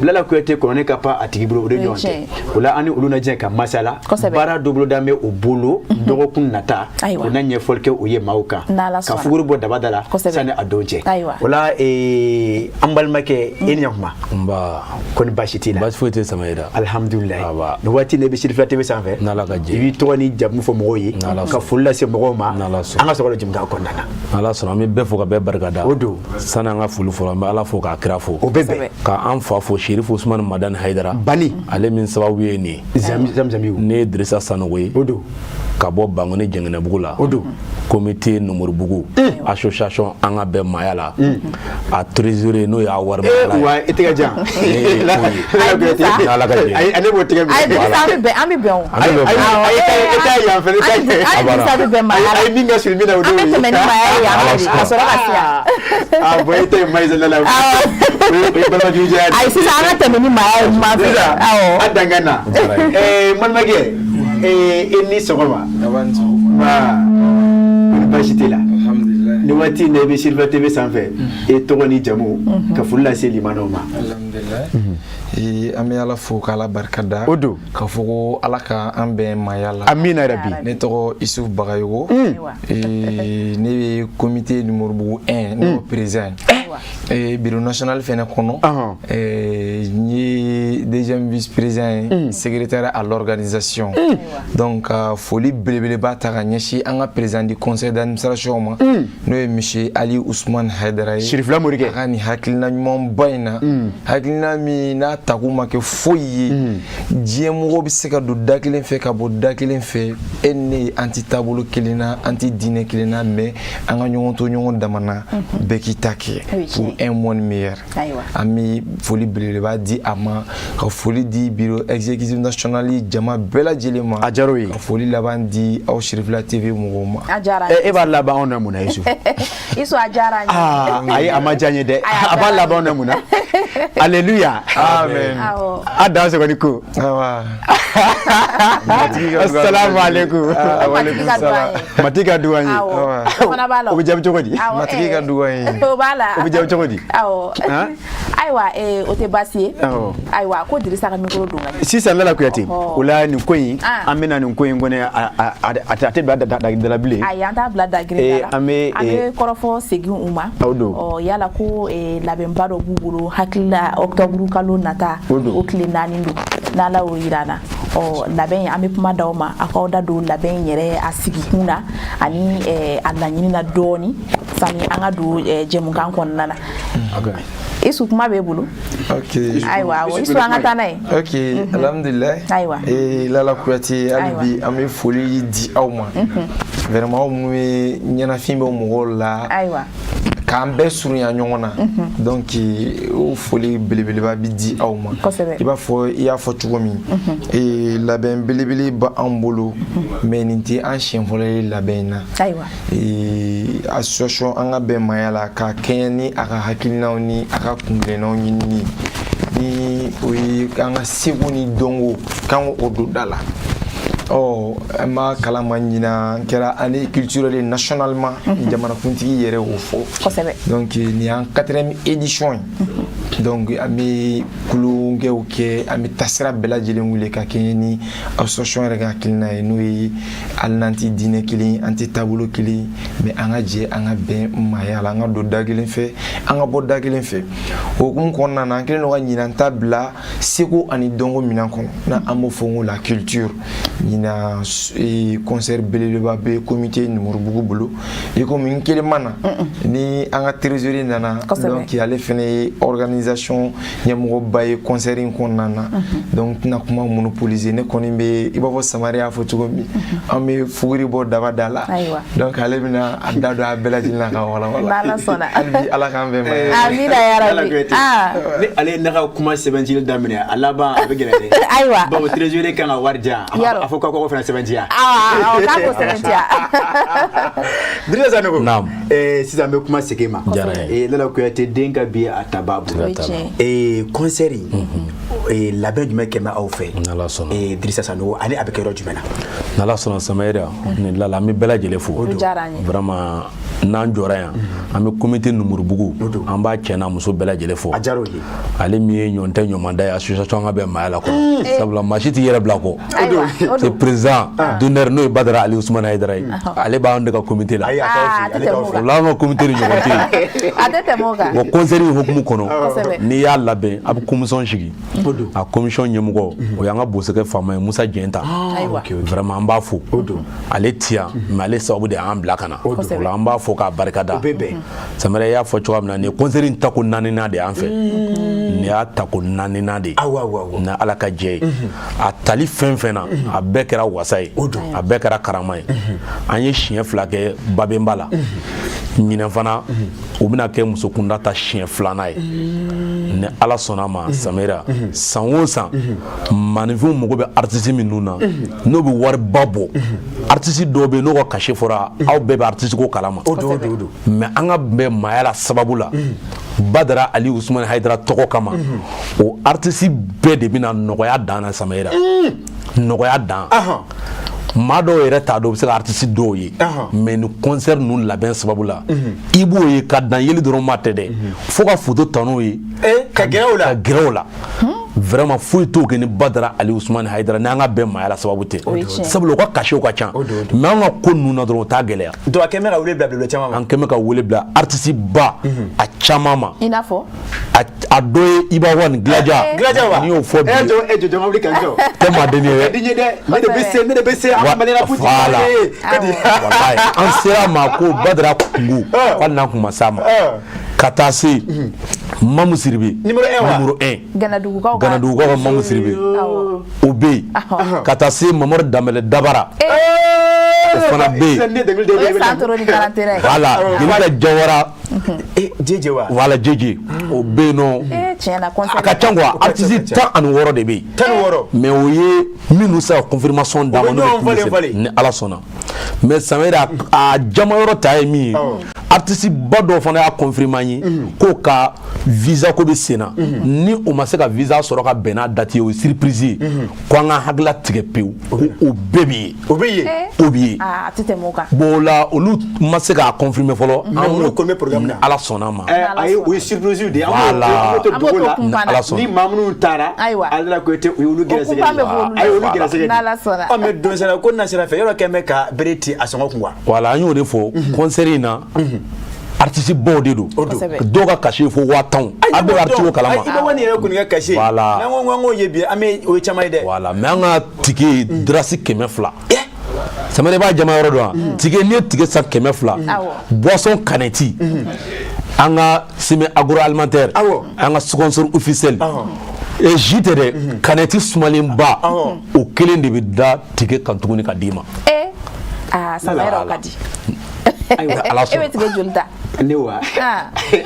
Lala Kuyate, kɔnɔni ka pan a tigi bolo, o de O ye ɲɔgɔn tɛ. tiɲɛ. O la, an ni olu na jɛ ka masala. Baara dɔ boloda bɛ o bolo dɔgɔkun nata. O na ɲɛfɔli kɛ o ye maaw kan, N'Ala ka sɔnna. fuguri bɔ daba da la sani a don cɛ. O la, an balimakɛ, e ni ɲakuma. Nba. Kɔni baasi t'i la? Baasi foyi tɛ, Samayira. Alhamdulilayi. Nin waati in na, i bɛ Sirifila TV sanfɛ. N'Ala ka jɛ. I b'i tɔgɔ ni jamu fɔ mɔgɔw ye, N'Ala ka sɔnna. foli lase mɔgɔw ma. N'Ala sɔnna. An ka sɔrɔ jɛmukan kɔnɔna na. N'Ala sɔnna, an bɛ bɛɛ fo ka bɛɛ barika da. O don. Sani an ka foli fɔlɔ, an bɛ Ala fo k'a kira fo. O bɛ bɛn. Ka an fa fo, Serifu Usumani Madani Hayidara. Bani. Ale min sababu ye nin ye. Zamzami. Ne ye Dirisa Sanogo ye. O don. Ka bɔ Bangoni Jɛngɛnɛbugu la. O don. Comité Numoribugu. Association an ka bɛn maaya la. A trésorier n'o y'a wari Eh, wa i tɛgɛ jan. Ne ye o ye. N'Ala ka jɛ ye. Ayi, ale b'o tɛgɛ minɛ. Ayi, Dirisa, an bɛ bɛn, an bɛ bɛn o. An bɛ bɛn. Ayi, e ta ye yan fɛ, ne ta ye. Hali Dirisa bɛ bɛn maaya la. Ayi, min ka surun min na, o An bɛ de y'o ye. tɛmɛ ni maaya ye yan fɛ de, ka sɔrɔ ka se yan. Ah bon, e ta ye mayi la. O ye balimajugujɛ ye. Ayi, sisan an ka tɛmɛ ni maaya ye ɲuman fɛ. Sisan, Awɔ. a dangan na. N balimakɛ, e ni sɔgɔma. Nba. Kɔni baasi t'i la? Ni waati in na, i bɛ Sirifa TV sanfɛ. E tɔgɔ ni jamu, ka foli lase limanaw ma. Alhamdulilayi, an bɛ Ala fo k'Ala barika da. O don. Ka fɔ ko Ala ka an bɛn maaya la. Amina rabi. Ne tɔgɔ Isuf Bagayogo. Ne bɛ comité Numoribugu 1, ne y'o président ye. Bureau national fɛnɛ kɔnɔ, n ye deuxième vice président ye, secrétaire à l'organisation. Donc ka foli belebeleba ta ka ɲɛsin an ka président du conseil d'administration ma, n'o ye monsieur Ali Ousmane Haidara ye. Sirifila Morikɛ. A ka nin hakilina ɲumanba in na, hakilina min n'a takun ma kɛ foyi ye, diɲɛ mɔgɔ bɛ se ka don da kelen fɛ ka bɔ da kelen fɛ, e ni ne, an tɛ taabolo kelen na, an tɛ diinɛ kelen na, mais an ka ɲɔgɔn to ɲɔgɔn dama na, bɛɛ k'i ta kɛ pour un monde meilleur. An bɛ foli belebeleba di a ma. Ka foli di bureau exécutif national jama bɛɛ lajɛlen ma. A diyara o ye. Ka foli laban di aw Sirifila TV mɔgɔw ma. A diyara an ye. E b'a laban anw na mun na, Yusufu? Isu, a diyara an ye. Aa, ayi, a ma diya n ye dɛ. Ayi, a A b'a laban anw na mun na? Alléluia. Amen. Awɔ. A dan sɔgɔ ni ko. Awa. Assalamu alaikum. Ah, wa alaikum salam. Matigi ka duwa an ye. Awɔ. O fana b'a la. O bɛ jaabi cogo di? Awɔ, Matigi ka duwa an ye. O b'a la. O bɛ jaabi cogo di? Awɔ. Han? Ayiwa, o tɛ baasi ye. Awɔ. Ayiwa, ko Dirisa ka micro don ka ɲɛ. Sisan, Lala Kuyate, Ɔhɔ. o la nin ko in, Ah. an bɛna nin ko in kɔni, a tɛ bila da la bilen. Ayi, an t'a bila dagirin da la. An bɛ, an bɛ kɔrɔfɔ segin u ma. O don. Ɔ, yala ko labɛnba dɔ b'u bolo hakili la, octobre kalo nata. O don. O tile 4 don, n'Ala y'o yira an na. Ɔ, labɛn in, an bɛ kuma d'aw ma, a k'aw da don labɛn in yɛrɛ a sigikun na ani a laɲini na dɔɔni sani an ka don jɛmukan kɔnɔna na. Isu, kuma b'e bolo. Ok. Ayiwa, awɔ, Isu, an ka taa n'a ye. Ok, alhamdulilayi. Ayiwa. Lala Kuyate, hali Ayiwa. bi an bɛ foli di aw ma. Vraiment, aw minnu ye ɲɛnafin bɛ mɔgɔw la. Ayiwa. K'an bɛɛ surunya ɲɔgɔn na. Donc o foli belebeleba bi di aw ma. Kosɛbɛ. I b'a fɔ i y'a fɔ cogo min. Labɛn belebele b'an bolo. Mais nin tɛ an siɲɛ fɔlɔ ye labɛn in na. Ayiwa. Association an ka bɛn maaya la, ka kɛɲɛ ni a ka hakilinaw ni a ka kuntilennaw ɲinini ni o ye, an ka seko ni dɔnko k'an k'o don da la. Ɔ, an b'a kalama, ɲinan kɛra année culturelle nationalement, jamanakuntigi yɛrɛ y'o fɔ. Kosɛbɛ. Donc nin y'an quatrième édition ye. Donc an bɛ tulonkɛw kɛ, an bɛ tasira bɛɛ lajɛlen wuli ka kɛɲɛ ni association yɛrɛ ka hakilina ye, n'o ye hali n'an tɛ diinɛ kelen, an tɛ taabolo kelen, mais an ka jɛ an ka bɛn maaya la, an ka don da kelen fɛ, an ka bɔ da kelen fɛ. O hukumu kɔnɔna na, an kɛlen don ka ɲinan ta bila seko ani dɔnko minɛn kɔnɔ, n'an b'o fɔ ko la culture. Ɲinan concert belebeleba bɛ comité Numurubugu bolo. I komi n kelen ma na ni an ka trésorier nana. Donc ale fɛnɛ ye organisation ɲɛmɔgɔba ye concert in kɔnɔna na. Donc n tɛna kuma monopoliser, ne kɔni bɛ i b'a fɔ Samari y'a fɔ cogo min, an bɛ fuguri bɔ daba da la. Donc ale bɛna a da don a bɛɛ lajɛlen na ka walawala. N'Ala sɔnna. Hali bi Ala k'an bɛn ma. Amina yarabi. Ah. Ni ale ye ne ka kuma sɛbɛncili daminɛ, a laban a bɛ gɛlɛya dɛ. Ayiwa. Bawo trésorier kan ka wari di yan. Yarɔ. A fɔ k'aw k'o fana sɛbɛntiya. Awɔ, k'a k'o sɛbɛntiya. Dirisa Sanogo. Naam. Sisan n bɛ kuma segin ma. Diyara n ye. Lala Kuyate den ka bi a ta b'a bolo. O ye tiɲɛ Concert in, labɛn jumɛn kɛ bɛ aw fɛ? N'Ala sɔnna. Dirisa Sanogo, ani a bɛ kɛ yɔrɔ jumɛn na? N'Ala sɔnna, Samayira ni Lala, an bɛ bɛɛ lajɛlen fo. O diyara an ye. Vraiment, n'an jɔra yan, an bɛ comité Numurubugu, an b'a cɛ n'a muso bɛɛ lajɛlen fo. A diyara o ye. Ale min ye ɲɔn tɛ ɲɔmanda ye association an ka bɛn maaya la kɔnɔ, sabula maa si t'i yɛrɛ bila kɔ. Ayiwa, o c'est don. Président d'honneur, n'o ye Badara Ali Ousmane Hayidara ye, ale b'an de ka comité la. Ayi, a t'aw Ah, fɛ a yen, tɛ ale t'aw tɛmɛ o fɛ O yen. la, an ka comité ni ɲɔgɔn tɛ yen. A tɛ tɛmɛ o kan. Bon, concert in hukumu kɔnɔ, Kosɛbɛ. n'i y'a labɛn, a bɛ commission sigi. A commission ɲɛmɔgɔ, o y'an ka bosokɛ faama ye, Musa Jɛnta. Ayiwa. Vraiment, an b'a fo. Ale ti yan, mais ale sababu de y'an bila ka na o la, an b'a fo k'a barikada. O bɛ bɛn. Samara, i y'a fɔ cogoya min na, nin ye concert in tako naaninan de y'an fɛ. Nin y'a tako naaninan de ye. Awɔ, awɔ, awɔ. Ni Ala ka jɛ ye, a tali fɛn fɛn na, a bɛɛ kɛra wasa ye, a bɛɛ kɛra karama ye. An ye siɲɛ 2 kɛ Babemba la. Ɲinɛ fana, u bɛna kɛ musokunda ta siɲɛ filanan ye, ni Ala sɔnna a ma. Samira, san o san, maninfinw mago bɛ artiste minnu na, n'o bɛ wariba bɔ, artiste dɔw bɛ yen, n'o ka cachet fɔra, aw bɛɛ bɛ artiste ko kalama. O don, o don, o don. Mais an ka bɛn maaya la sababu la, Badara Ali Usumani Hayidara tɔgɔ kama, o artiste bɛɛ de bɛna nɔgɔya dan na. Samira, nɔgɔya dan, maa dɔw yɛrɛ t'a dɔn u bɛ se ka artiste dɔw ye, mais ni concert ninnu labɛn sababu la, i b'o ye ka dan yeli dɔrɔn ma tɛ dɛ, fo ka photo ta n'o ye. Ka gɛrɛ o la. Ka gɛrɛ o la. Vraiment, foyi t'o kɛ ni Badara Ali Usumani Hayidara ni an ka bɛn maaya la sababu tɛ. O ye tiɲɛ. Sabula u ka cachet ka ca, mais an ka ko ninnu na dɔrɔn, o t'a gɛlɛya. Donc a kɛn bɛ ka wele bila belebele caman ma. An kɛn bɛ ka wele bila artiste ba a caman ma. I n'a fɔ? A dɔ ye Iba One, Gilaja. Gilaja wa? N'i y'o fɔ bi, E jɔ, jɔ, n ka wuli ka n jɔ. Tɛ maaden ye Ka dɛ. di n ye dɛ. Ne de bɛ se, ne de bɛ se. An ka Maliyɛn la Voilà. Walayi, an sera a ma ko Badara kungo, hali n'an kun ma s'a ma, ka taa se Mamu Siribe. Numéro 1 wa? Numéro 1. Ganadugukaw ka. Ganadugukaw ka Mamu Siribe, o bɛ yen. Ka taa se Mamadu Danbɛlɛ Dabara, o fana bɛ yen. O ye san toro ni 41 ye. Voilà, Jelika Jawara. Jeje wa? Voilà, Jeje, o bɛ yen nɔ. Tiɲɛ na, concert A ka ca quoi, artiste 16 de bɛ yen. 16. Mais o ye minnu sera ka confirmation d'a ma, O bɛ n'o ɲɔgɔn bɛ falen publicité falen. ni Ala sɔnna. Mais Samira, a jama yɔrɔ ta ye min ye, artiste ba dɔw fana y'a confirmer an ye k'o ka visa ko bɛ sen na. Ni o ma se ka visa sɔrɔ ka bɛn n'a date ye, o ye surprise ye, ko an ka hakilila tigɛ pewu, ko o bɛɛ bɛ yen. O bɛ yen. O bɛ yen. Ah, a tɛ tɛmɛ o kan. Bon, o la, olu ma se k'a confirmer fɔlɔ. Mais olu kɔni bɛ programme na. Ni Ala sɔnna ma. Ayi, o ye surprise de ye. An Voilà. b'o to An b'o dogo to la. kunpan na. Ala sɔnna. Ni maa minnu taara, Ayiwa. Ala ko tɛ, o y'olu gɛrɛsɛgɛ kunpan bɛ bɔ olu la. de ye. A ye olu gɛrɛsɛgɛ de ye. N'Ala sɔnna. Ɔ, mais donsara ko na sira fɛ, yɔrɔ kɛn bɛ ka bere ci a sɔngɔ kun wa. Voilà, an y'o de fɔ, concert in na, artiste baw de don. Kosɛbɛ. Dɔw ka cachet fo 10 000. A bɛɛ bɛ artiste kalama. I bɛ wani yɛrɛ kɔni ka cachet. Voilà. N'an ko k'an k'o ye bi, an bɛ o ye caman ye dɛ. Voilà, mais an ka ticket drasi 200. Samara, i b'a jama yɔrɔ dɔn wa? Ticket, n'i ye ticket san 200, boisson canette, an ka Seme agroalimentaire, an ka sponsor officiel, et jus tɛ dɛ, canette sumalenba, o kelen de bɛ da ticket kan tuguni ka d'i ma. Eh, aa, Samara, o ka di. Ala E sɔnna. bɛ ticket joli ta? Ne wa? Ah. Eh,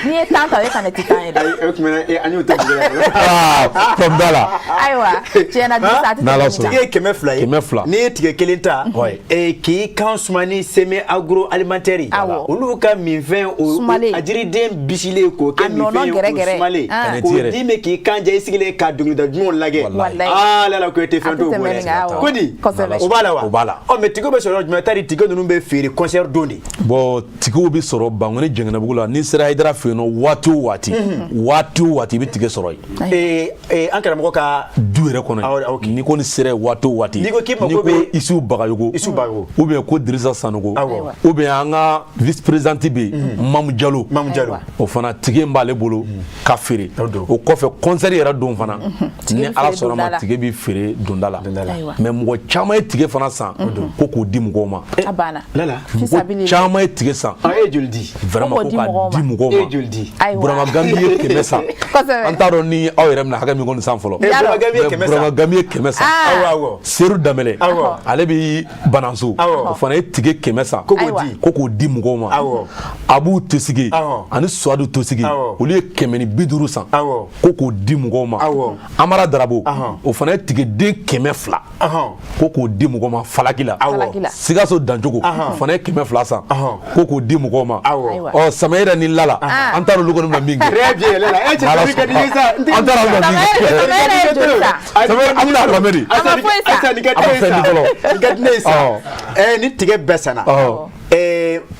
n'i ye 10 ta, o ye canette 10 ye dɛ. Ayi, o tuma na an y'o to dugu la. Ah, problème t'a la. Ayiwa, tiɲɛ na, Dirisa, a tɛ N'Ala tɛmɛ nin kan. sɔnna. Ticket ye 200 ye. 200. N'i ye ticket kelen ta, Ouais. k'i kan suma ni Seme agroalimentaire ye. Awɔ. Olu ka minfɛn o Sumalen. a jiriden bisilen k'o kɛ A nɔnɔ minfɛn ye, o gɛrɛgɛrɛ. sumalen. Ah. Canette K'o yɛrɛ. d'i ma k'i kan jɛ i sigilen ka dɔnkilida dumanw lajɛ. Walayi. Aa, Lala ko e tɛ fɛn A tɛ t'o bɔ tɛmɛ nin kan, dɛ. awɔ. Ko di? Kosɛbɛ. O b'a la wa? O b'a la. Ɔ, mais ticket bɛ sɔrɔ yɔrɔ jumɛn? Tari ticket ninnu bɛ feere concert don de. Bon, ticketw bɛ sɔrɔ Bankoni Jɛngɛnɛbugu la. N'i sera Hayidara fɛ yen nɔ, waati o waati, waati o waati, i bɛ ticket sɔrɔ yen. An karamɔgɔ ka du yɛrɛ kɔnɔ Awɔ, yen. ok. N'i kɔni sera yen waati o waati, N'i ko k'i mako n'i ko bɛ- Isufu Bagayogo, Isufu Bagayogo. ou bien ko Dirisa Sanogo, Awɔ. ou bien an ka vice présidente bɛ yen, Mamu Jalo. Mamu Jalo. O fana ticket in b'ale bolo ka feere. O don. O kɔfɛ, concert yɛrɛ don fana, Ticket ni bɛ Ala feere sɔnna donda ma, la. ticket bɛ feere donda la. Donda la. Ayiwa. Mais mɔgɔ caman ye ticket fana san ko k'o di mɔgɔw ma. A banna. Lala. Mɔgɔ Fisabili. caman ye ticket san. Ah, e ye joli di? Vraiment, Ko ko k'o di k'a mɔgɔw di ma. mɔgɔw E ye ma. joli di? Ayiwa. Burama Gambi ye 100 san. Kosɛbɛ. An t'a dɔn ni aw yɛrɛ bɛna hakɛ min kɔni san fɔlɔ. Burama Gambi ye Mais 100 san. Burama Gambi ye 100 san. Ah. Awɔ, awɔ. Seru Danbɛlɛ, Awɔ. ale bɛ Bananso, Awɔ. o fana ye ticket 100 san. Ko k'o di. Ko k'o di mɔgɔw ma. Awɔ. Abu Tosigi Awɔ. ani Suwadu Tosigi, Awɔ. olu ye 150 san. Awɔ. Ko k'o di mɔgɔw ma. Awɔ. Amara Darabo, Ahɔn. o fana ye ticket den 200 Ɔhɔn. ko k'o di mɔgɔw ma Falaki la. Awɔ. Falaki la. Sikaso Dancogo, Ahɔn. o fana ye 200 san Ahɔn. ko k'o di mɔgɔw ma. Awɔ. Ayiwa. Ɔ, Sama yɛrɛ ni Lala, an t'a dɔn olu kɔni bɛna min kɛ. Très bien, Lala. E cɛ N'Ala ka di ye sa. N tɛ An t'a dɔn an bɛna min kɛ. Sama yɛrɛ ye joli san? Sama yɛrɛ, an bɛna lamɛn de. A ma foyi san. Ayisa, nin ka di A ma ne ye fɛn di sa. fɔlɔ. Nin ka di ne ye sa. Ɔ. Ni ticket bɛɛ sanna. Ɔ.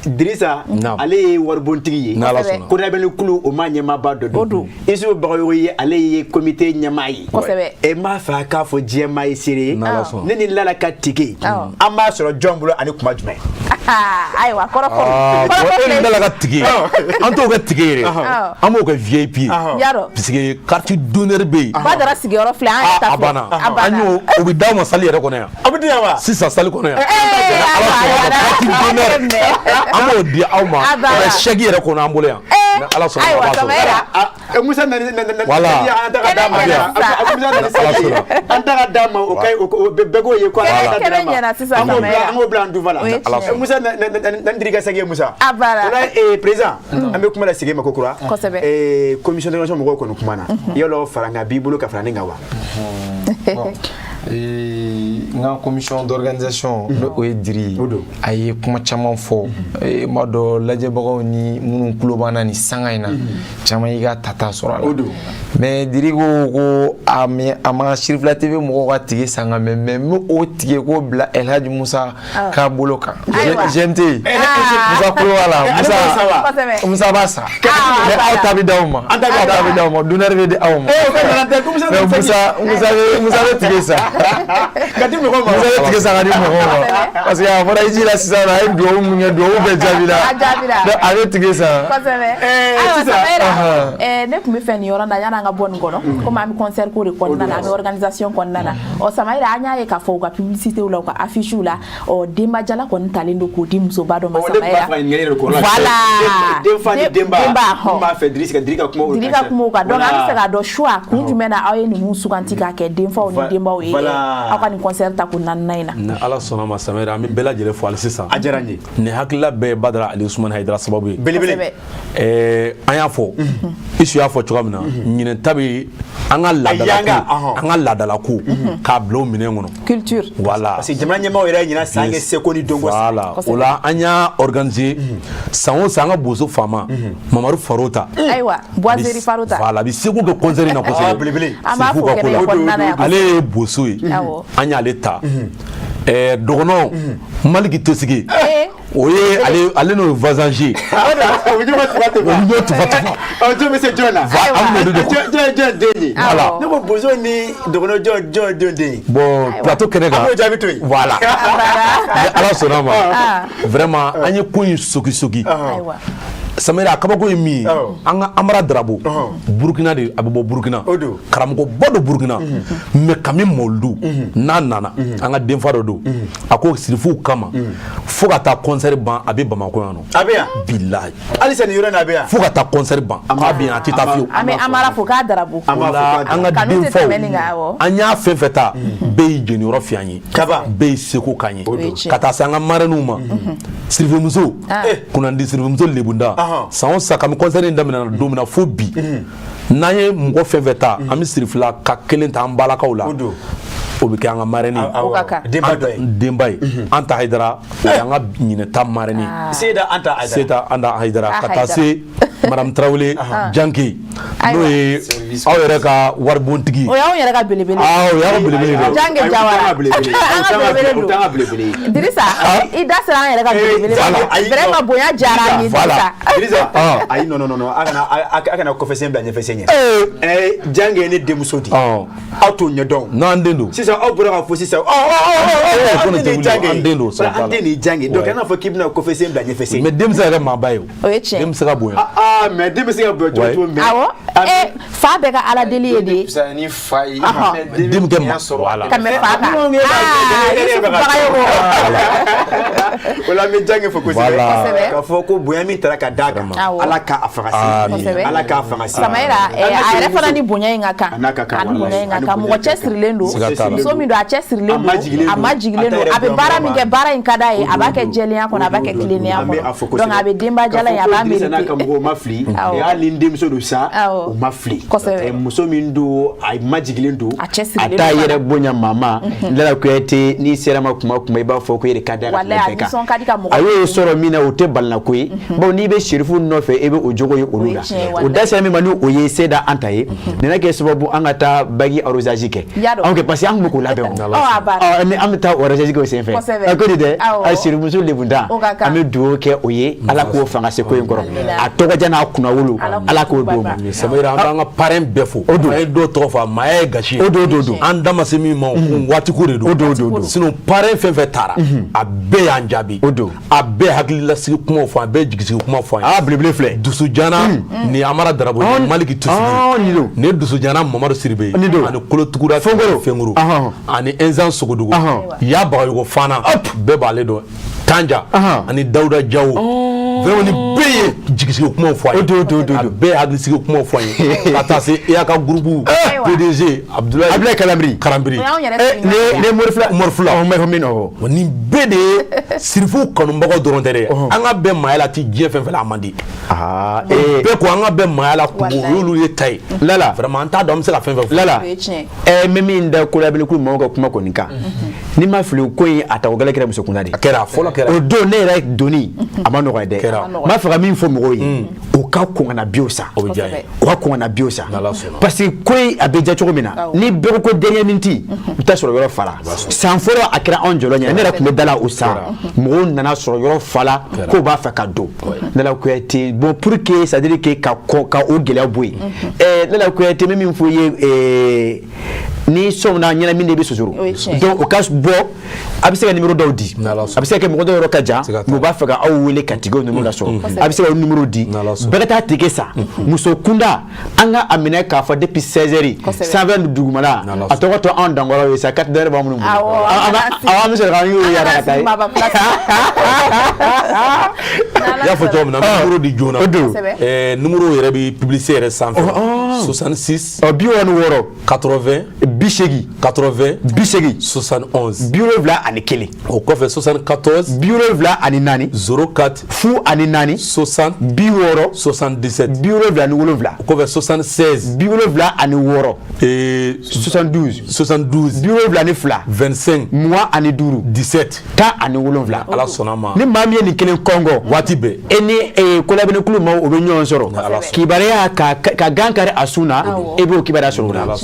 Dirisa, Naam. ale ye waribontigi ye. N'Ala sɔnna. Kodabɛli kulu, o ma ɲɛmaaba dɔ don. O don. Isufu Bagayogo ye, ale ye comité ɲɛmaa ye. Kosɛbɛ. N b'a fɛ a k'a fɔ diɲɛmaa ye seere ye. N'Ala sɔnna. Ne ni Lala ka ticket, Awɔ. an b'a sɔrɔ jɔn bolo ani kuma jumɛn? Ayiwa, kɔrɔfɔ. Ah, Kɔrɔfɔ bon, e filɛ. ni Lala ka ticket, an t'o kɛ ticket yɛrɛ, Ɔhɔn. an b'o kɛ VIP ye. Yarɔ. Parce que carte d'honneur bɛ yen. Badara sigiyɔrɔ filɛ, an yɛrɛ ta Ah, a filɛ. banna. A An banna. y'o, o bɛ d'aw ma salle yɛrɛ kɔnɔ yan. A bɛ di yan wa? Sisan salle kɔnɔ yan. Ayiwa, Carte d'honneur, an b'o di aw ma. A banna. O bɛ chèque yɛrɛ kɔnɔ an bolo yan. Ni Ala sɔnna, Ayiwa, a b'a Sama sɔrɔ. yɛrɛ. Ah, Musa nani Voilà. an ta ka d'a ma. Kɛnɛ ɲɛna sisan. Musa nani Ala sɔnna. an ta ka d'a ma, o ka ɲi, o bɛɛ k'o ye ko an ta Kɛnɛ d'a ma. ɲɛna sisan, An b'o Sama bila, yɛrɛ. an b'o bila an dufa la. O ye Ala tiɲɛ. sɔnna. Musa nani diri ka sɛgɛ Musa. A banna. O la, président, an bɛ kuma la segin ma ko kura. Kosɛbɛ. Commission d'organisation mɔgɔw kɔni kuma na. Yɔrɔ farankan b'i bolo ka fara ne kan wa? Bon, n ka commission d'organisation, n'o o ye Diri ye, O don. a ye kuma caman fɔ. N b'a dɔn lajɛbagaw ni minnu tulo b'an na nin sanga in na, caman y'i ka tata sɔrɔ a la. O don. Mais Diri ko ko a mɛ a ma Sirifila TV mɔgɔw ka ticket san ka mɛn, mais n bɛ o ticket ko bila El Hadji Musa ka bolo kan. Ayiwa. GMT Musa kulo b'a la. Ale b'a san wa? Kosɛbɛ. Musa b'a san, mais aw ta bɛ d'aw ma. An ta bɛ Aw ta bɛ d'aw ma, d'honneur bɛ di aw ma. O ka nana tɛ ko Musa Mais nani Musa bɛ ticket san. Ka di mɔgɔw ma. Musa bɛ ticket san ka di mɔgɔw ma, parce que a fɔra i ji la sisan, a ye duwawu mun kɛ, duwawu bɛɛ jaabira. A jaabira. Donc a bɛ ticket san. Kosɛbɛ. Ayiwa, sisan, Samayira, Ɔhɔn. ne tun bɛ fɛ nin yɔrɔ in na, yan'an ka bɔ nin kɔnɔ, komi an bɛ concert ko de kɔnɔna na, an bɛ organisation kɔnɔna na. Ɔ, Samayira, an y'a ye k'a fɔ u ka publicité la, u ka affiche la, ɔ, denbajala kɔni talen don k'o di musoba dɔ ma. Ɔ, ne tun b'a Samayira. fɛ ka ɲininkali yɛrɛ k'o la. Voilà. Den fa ni denba. Denba, N hɔn. b'a fɛ Dirisa ka Diri ka kuma o Diri ka kuma o kan. Donc an bɛ fɛ k'a dɔn choix kun jumɛn na aw ye ninnu suganti k'a kɛ denfaw ni denbaw ye. Voilà. Aw ka nin concert ta ko naaninan in na. Ni Ala sɔnna ma, Samira, an bɛ bɛɛ lajɛlen fo hali sisan. A diyara n ye. Nin hakilila bɛɛ ye Badara Ali Usumani Hayidara sababu ye. Belebele. An y'a fɔ, Isu y'a fɔ cogoya min na, ɲinɛ ta bɛ an ka laadala ko, an ka laadala ko k'a bila o minɛn kɔnɔ. Culture. Voilà. Parce que jamana ɲɛmaaw yɛrɛ ɲinan san kɛ seko ni dɔnko. Voilà. O la an y'a organiser san o san, an ka bozo faama Mamadu Farota. Ayiwa, Boiseri Farota. Voilà, a bɛ seko kɛ concert in na kosɛbɛ. Belebele. An b'a fo kɛnɛ kɔnɔna na yan. Ale ye bozo ye. An y'ale ta. Dɔgɔnɔ Maliki Tosigi. O ye ale n'o ye voisin ye. O bɛ ɲɔgɔn tufa tufa. O bɛ ɲɔgɔn tufa tufa. Ɔ, jɔn bɛ se jɔn na? An b'olu de Jɔn jɔn den ye? Voilà. Ne ko bozo ni dɔgɔnɔ, jɔn jɔn jɔn den ye? Bon, plateau kɛnɛ kan. An b'o jaabi to yen. Voilà. Ni Ala sɔnna ma. Vraiment, an ye ko in sogi sogi. Samira, a kabako ye min ye, an ka Amara Darabo, Burukina de, a bɛ bɔ Burukina, karamɔgɔba don Burukina, mais kami Mawuludu n'a nana, an ka denfa dɔ don, a ko sirifuw kama fo ka taa concert ban, a bɛ Bamakɔ yan nɔ. A bɛ yan. Bilahi. Halisa nin yɔrɔ in na, a bɛ yan. Fo ka taa concert ban, k'a bɛ yan, a tɛ taa fiyewu. An bɛ Amara fo k'a Darabo. O la an ka denfaw, an y'a fɛn fɛn ta, bɛɛ y'i jeniyɔrɔ fi an ye, bɛɛ y'i seko k'an ye, ka taa se an ka marraines ma, sirifimuso kunnandi, sirifimuso lebunda, san o san kami concert in daminɛna don min na fo bi, n'an ye mɔgɔ fɛn fɛn ta, an bɛ sirifila ka kelen ta an balakaw la, o bɛ kɛ an ka marraine ye, denba ye. Anta Hayidara, o y'an ka ɲinɛta marraine ye. Seyida Anta Hayidara. Seyida Anta Hayidara, ka taa se Madame Tarawele Janke, n'o ye aw yɛrɛ ka waribontigi ye. O y'anw yɛrɛ ka belebele. O y'aw ka belebele ye. Janke Jawara. An ka belebele don. Dirisa, i da sera an yɛrɛ ka belebele ma. Vraiment, bonya diyara an ye Dirisa. Dirisa, ayi, non non non, a kana kɔfɛsen bila ɲɛfɛsen ɲɛ. Janke ye ne denmuso di. Aw t'o ɲɛdɔn. Non, an den don. Sisan aw bɔra k'a fɔ sisan, an den de ye Janke ye. An den don. An den de ye Janke ye. Donc kana fɔ k'i bɛna kɔfɛsen bila ɲɛfɛsen. Mais den bɛ se ka kɛ maaba ye o. O ye tiɲɛ. Den bɛ se ka bonya. Aa, mais den bɛ se ka bonya cogo cogo, mais. Awɔ, fa bɛɛ ka Ala deli ye de ye. Fisaya ni fa ye. Den bɛ kɛ ma voilà. Ka tɛmɛ fa kan. Aa, Yusufu Bagayogo. O la an bɛ Janke fo kosɛbɛ. K'a fɔ ko bonya min taara ka d'a kan, Ala k'a fanga se. Ala k'a fanga se. Samayira, a yɛrɛ fana ni bonya in ka kan. A n'a ka kan. A ni bonya in ka kan. Mɔgɔ cɛsirilen don. Muso min don, a cɛsirilen don. A majigilen don. A bɛ baara min kɛ, baara in ka d'a ye. A b'a kɛ jɛlenya kɔnɔ, a b'a kɛ tilennenya kɔnɔ. Donc a bɛ denba jala in, a b'a mérité. N'a ka mɔgɔw ma fili. Hali ni denmuso don sa, o ma fili. Muso min don, a majigilen don. A cɛsirilen don. A t'a yɛrɛ bonya maa ma. Lala Kuyate, n'i sera ma kuma kuma, i b'a fɔ ko e de ka d'a ka tɛmɛ bɛɛ kan. A y'o sɔrɔ min na, o tɛ balinako ye. Bawo n'i bɛ Serifu nɔfɛ, e bɛ o jogo ye olu la. O da sera min ma, ni o ye Seyida Anta ye. Nin na kɛ sababu an ka taa bagi arrosage kɛ. Anw kɛ parce que an tun bɛ k'o labɛn o. Ni an bɛ taa arrosage kɛ o senfɛ. A ko de dɛ, a Serimuso lebuntan, an bɛ dugawu kɛ o ye, Ala k'o fanga se ko in kɔrɔ. A tɔgɔja n'a kunnawolo, Ala k'o d'o ma. Samira, an b'an ka parrain bɛɛ fo. O don. An ye dɔw tɔgɔ fɔ, a maaya ye gasi ye. O don, o don. An da ma se min ma, o waati ko de don. O don, o don. Sinon parrain fɛn fɛn taara, a bɛɛ y'an jaabi. O don. A bɛɛ hakililasigi kumaw fɔ, a bɛɛ jigisigi kuma fɔ an ye. Aa, belebele filɛ. Dusujana ni Amara Darabo, ni Maliki Tusigi. Ni don. Ni Dusujana Mamadu Siribe. Ni don. Ani Kolotuguda Fɛnkoro. Ani Ɛnzan Sogodogo. Ya Bagayogo Fana. Bɛɛ b'ale dɔn. Tanja. Ani Dawuda Jawo. Vraiment, ni bɛɛ ye jigisigi kumaw fɔ an ye. O don, o don, A bɛɛ ye hakilisigi kumaw fɔ an ye. Ka taa se EAK groupe PDG Abdoulaye. Abdoulaye Kalanbiri. Kalanbiri. Ne Mori fila. Mori fila. Ɔ, min nɔ. Nin bɛɛ de ye sirifu kanubagaw dɔrɔn tɛ dɛ. An ka bɛn maaya la ti diɲɛ fɛn fɛn la, a man di. Bɛɛ ko an ka bɛn maaya la kungo, o y'olu ye ta ye. Lala. Vraiment, an t'a dɔn an bɛ se ka fɛn fɛn fɔ. Lala. N bɛ min da kolabili maaw ka kuma kɔni kan. N'i ma fili, ko in a ta ko gɛlɛn kɛra muso kunda de. A kɛra, fɔlɔ kɛra. O don ne yɛrɛ donni a ma nɔgɔ dɛ. Kɛra. N b'a fɛ ka min fɔ mɔgɔw ye, u ka kɔn ka na biw san. O bɛ diya n ye. U ka kɔn ka na biw san. Parce que ko in a bɛ diya cogo min na, ni bɛɛ ko dernière minute, i bɛ taa sɔrɔ yɔrɔ fara. San fɔlɔ a kɛra anw jɔlɔ ɲɛna, ne yɛrɛ tun bɛ da la o san. Mɔgɔw nana sɔrɔ yɔrɔ fa la k'o b'a fɛ ka don. Lala Kuyate, bon, pour que c'est à dire que ka kɔn ka o gɛlɛya bɔ yen. Lala Kuyate, n bɛ min fɔ i ye, ni sɔmina ɲɛnamin de bɛ sosoro, donc o ka bɔ, a bɛ se ka numéro dɔw di, a bɛ se ka kɛ mɔgɔ dɔw yɔrɔ ka jan, mais u b'a fɛ ka aw wele ka tickets ninnu lasɔrɔ, a bɛ se ka numéro di, bɛɛ ka taa ticket san. Muso kunda, an ka a minɛ k'a fɔ depuis 16 heures 120 dugumala, a tɔgɔ to anw dankɔrɔ ye sa, carte d'heure b'an minnu bolo, awɔ, an bɛ sɔrɔ k'an y'o yara ka taa ye. I y'a fɔ cogo min na, numéro di joona. O don. Numéro yɛrɛ bɛ publicité yɛrɛ sanfɛ. 66 66 80 80 80 80 71 71. O kɔfɛ 74 74 04 04 60 60 77. 77. O kɔfɛ 76 76 et 72 72 72 25 25 17 17. Ala sɔnna ma. Ni maa min ye nin kelen kɔngɔ waati bɛɛ, e ni kolabɛnkulu maaw o bɛ ɲɔgɔn sɔrɔ kibaruya ka gan kari a sun na, e b'o kibaruya sɔrɔ o la.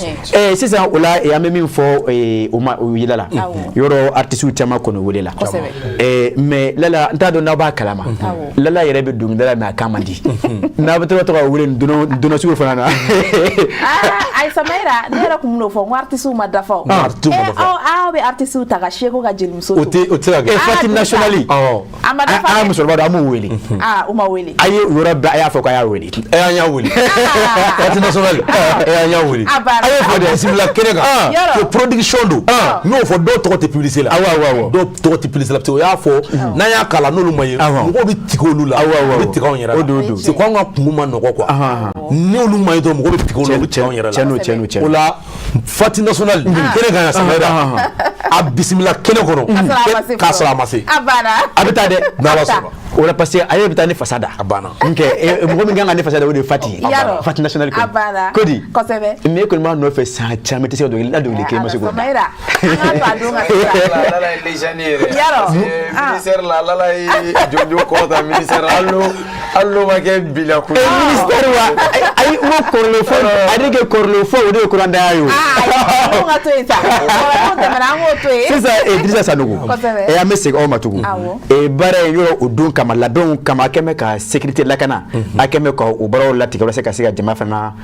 Sisan o la, an bɛ min fɔ o ma o yela la, yɔrɔ artisiw caman kɔni wele la, mais Lala, n t'a dɔn n'aw b'a kalama, Lala yɛrɛ bɛ dɔnkilida la, mais a kan man di n'a bɛ to ka wele nin dɔnɔ sugu fana na. Ayi Samayira, ne yɛrɛ kun bɛn'o fɔ n ko artisiw ma dafa o. Artisiw ma dafa. Aw bɛ artisiw ta ka Seko ka jelimuso to. O tɛ se ka kɛ. Fati nationale. A ma dafa. An musokɔrɔba dɔ, an m'o wele. Aa, u ma wele. A ye o yɔrɔ bɛɛ, a y'a fɔ k'a y'a wele. Ɛ, an y'a wele. Fati nationale. Ɛ, an y'a wele. A banna. A y'o fɔ dɛ. Bisimila kɛnɛ kan. Yɔrɔ. Ko production don. N y'o fɔ, dɔw tɔgɔ tɛ publicité la. Awɔ awɔ awɔ. Dɔw tɔgɔ tɛ publicité la parce que o y'a fɔ n'an y'a kalan n'olu ma ye, mɔgɔw bɛ tigɛ olu la. Awɔ awɔ. U bɛ tigɛ anw yɛrɛ la. O don, o don. C'est ko anw ka kungo ma nɔgɔ quoi. N'olu ma ye dɔrɔn, mɔgɔw bɛ tigɛ olu la, u bɛ tigɛ anw yɛrɛ la. Tiɲɛ don, tiɲɛ don, tiɲɛ don. O la Fati nationale kɛnɛ kan yan Samayira, a bisimila kɛnɛ kɔnɔ k'a sɔrɔ a ma se. A banna. A bɛ taa dɛ. N'Ala sɔnna. O la parce que ale bɛ taa ni fasa da. A banna. Nkɛ mɔgɔ min kan ka ne fasa da, o de ye Fati ye. Fati nationale kɔni. A banna. Ko di. Kosɛbɛ. Mais e kɔni b'a nɔfɛ san caman, tɛ se ka dɔnkili la, dɔnkili kelen ma se k'o da. Samayira, an k'a to a don ka se. Lala ye légende yɛrɛ. Yarɔ. Parce que ministère la, Lala ye jɔnjɔn kɔrɔta ministère la. Hali n'o ma kɛ bila kun. Ministère wa, ayi, n ko kɔrɔlen fɔ, ale kɛ kɔrɔlen fɔ, o de ye kurandaya ye o. Aa, ka to yen sa. Kɔrɔlenw tɛmɛna, an k'o to yen. Sisan Dirisa Sanogo. Kosɛbɛ. An bɛ segin aw ma tugun. Baara in yɔrɔ o don kama, labɛnw kama, a kɛn bɛ ka sécurité lakana, a kɛn bɛ ka o baaraw latigɛ walasa ka se ka jama fana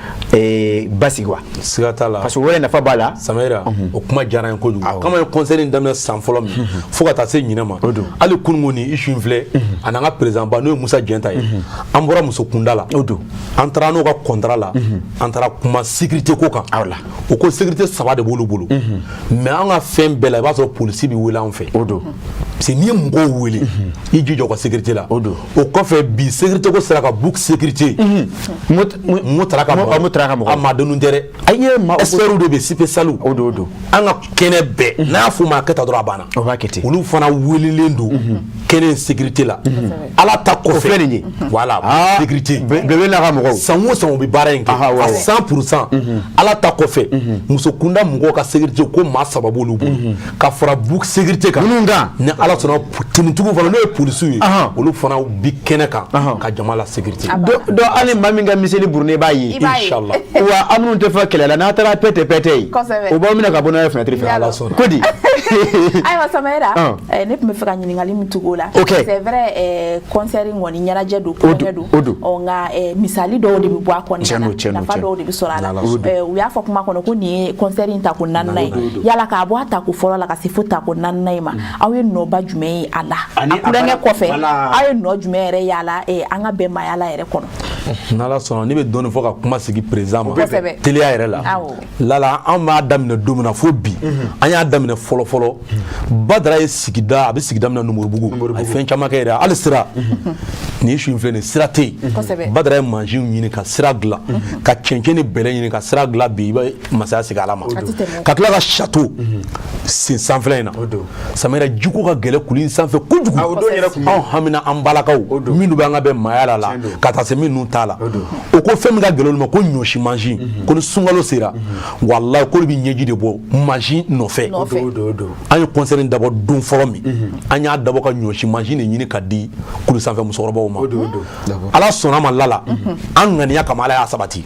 basigi wa. Siga t'a la. Parce que o yɛrɛ nafa b'a la. Samayira, o kuma diyara n ye kojugu. Kama ye concert in daminɛ san fɔlɔ min fo ka taa se ɲinɛ ma. Hali kununko ni issue in filɛ, a n'an ka président ba n'o ye Musa Jɛnta ye. An bɔra muso kunda la. O don. An taara n'o ka contrat la. An taara kuma sécurité ko kan. O ko sécurité saba de b'olu bolo. Mais an ka fɛn bɛɛ la, i b'a sɔrɔ polisi bɛ wele an fɛ. O don. Parce que n'i ye mɔgɔw wele, i jija u ka sécurité la. O don. O kɔfɛ bi sécurité ko sera ka bouc sécurité. Mo taara ka mɔgɔ. Mo taara ka mɔgɔ. A maa dɔnni tɛ dɛ. Ayi ye maa. Experts de bɛ spécial. O don, o don. An ka kɛnɛ bɛɛ n'a f'u ma a kɛ tan dɔrɔn, a banna. O b'a kɛ ten. Olu fana welelen don kɛnɛ sécurité la. Ala ta kɔfɛ. O filɛ nin ye. Voilà, sécurité. Bɛɛ n'a ka mɔgɔw. San o san u bɛ baara in kɛ. À 100%. Ala ta kɔfɛ, muso kunda mɔgɔw ka sécurité ko maa saba b'olu bolo. Ka fara bouc sécurité kan. Minnu kan. Ni Ala sɔnna, tenitigiw fana n'o ye polisiw ye, olu fana bi kɛnɛ kan ka jama la sécurité. Donc hali maa min ka miseli burunnen, i b'a ye. Inchallah. Wa an minnu tɛ fɔ kɛlɛ la, n'a taara pɛtɛ pɛtɛ ye. Kosɛbɛ. O b'aw minɛ ka bɔ n'a ye fenêtre fɛ. Ala sɔnna. Ko di. Ayiwa Samayira, ne tun bɛ fɛ ka ɲininkali min tugu o la. Ok. C'est vrai, concert in kɔni ɲɛnajɛ don, kulonkɛ don. O don. Ɔ, nka misali dɔw de bɛ bɔ a kɔnɔna na, nafa dɔw de bɛ sɔrɔ a la. U y'a fɔ kuma kɔnɔ ko nin ye concert in tako naaninan ye. Yala k'a bɔ a tako fɔlɔ la ka se fo tako naaninan in ma, aw ye nɔba jumɛn ye a la? A kulonkɛ kɔfɛ, aw ye nɔ jumɛn yɛrɛ y'a la an ka bɛnbaya la yɛrɛ kɔnɔ? N'Ala sɔnna, ne bɛ dɔɔnin fɔ ka kuma sigi président ma. Kosɛbɛ. Teliya yɛrɛ la. Lala, an b'a daminɛ don min na fo bi, an y'a daminɛ fɔlɔ fɔlɔ. Badara ye sigida, a bɛ sigida min na Numoribugu, a ye fɛn caman kɛ yɛrɛ, hali sira nin su in filɛ nin, sira tɛ yen. Badara ye mansinw ɲini ka sira dilan, ka cɛncɛn ni bɛlɛ ɲini ka sira dilan. Bi i bɛ masaya segin Ala ma, ka tila ka château sen sanfɛla in na. Samira, jiko ka gɛlɛ kulu in sanfɛ kojugu. Anw hamina an balakaw minnu bɛ an ka bɛn maaya la ka taa se minnu t'a la. O ko fɛn min ka gɛlɛn olu ma, ko ɲɔsi mansin, ko ni sunkalo sera, walayi, k'olu bɛ ɲɛji de bɔ mansin nɔfɛ. An ye concert in dabɔ don fɔlɔ min, an y'a dabɔ ka ɲɔsi mansin de ɲini ka di kulu sanfɛ musokɔrɔbaw ma. Ala sɔnna ma, Lala, an ŋaniya kama, Ala y'a sabati.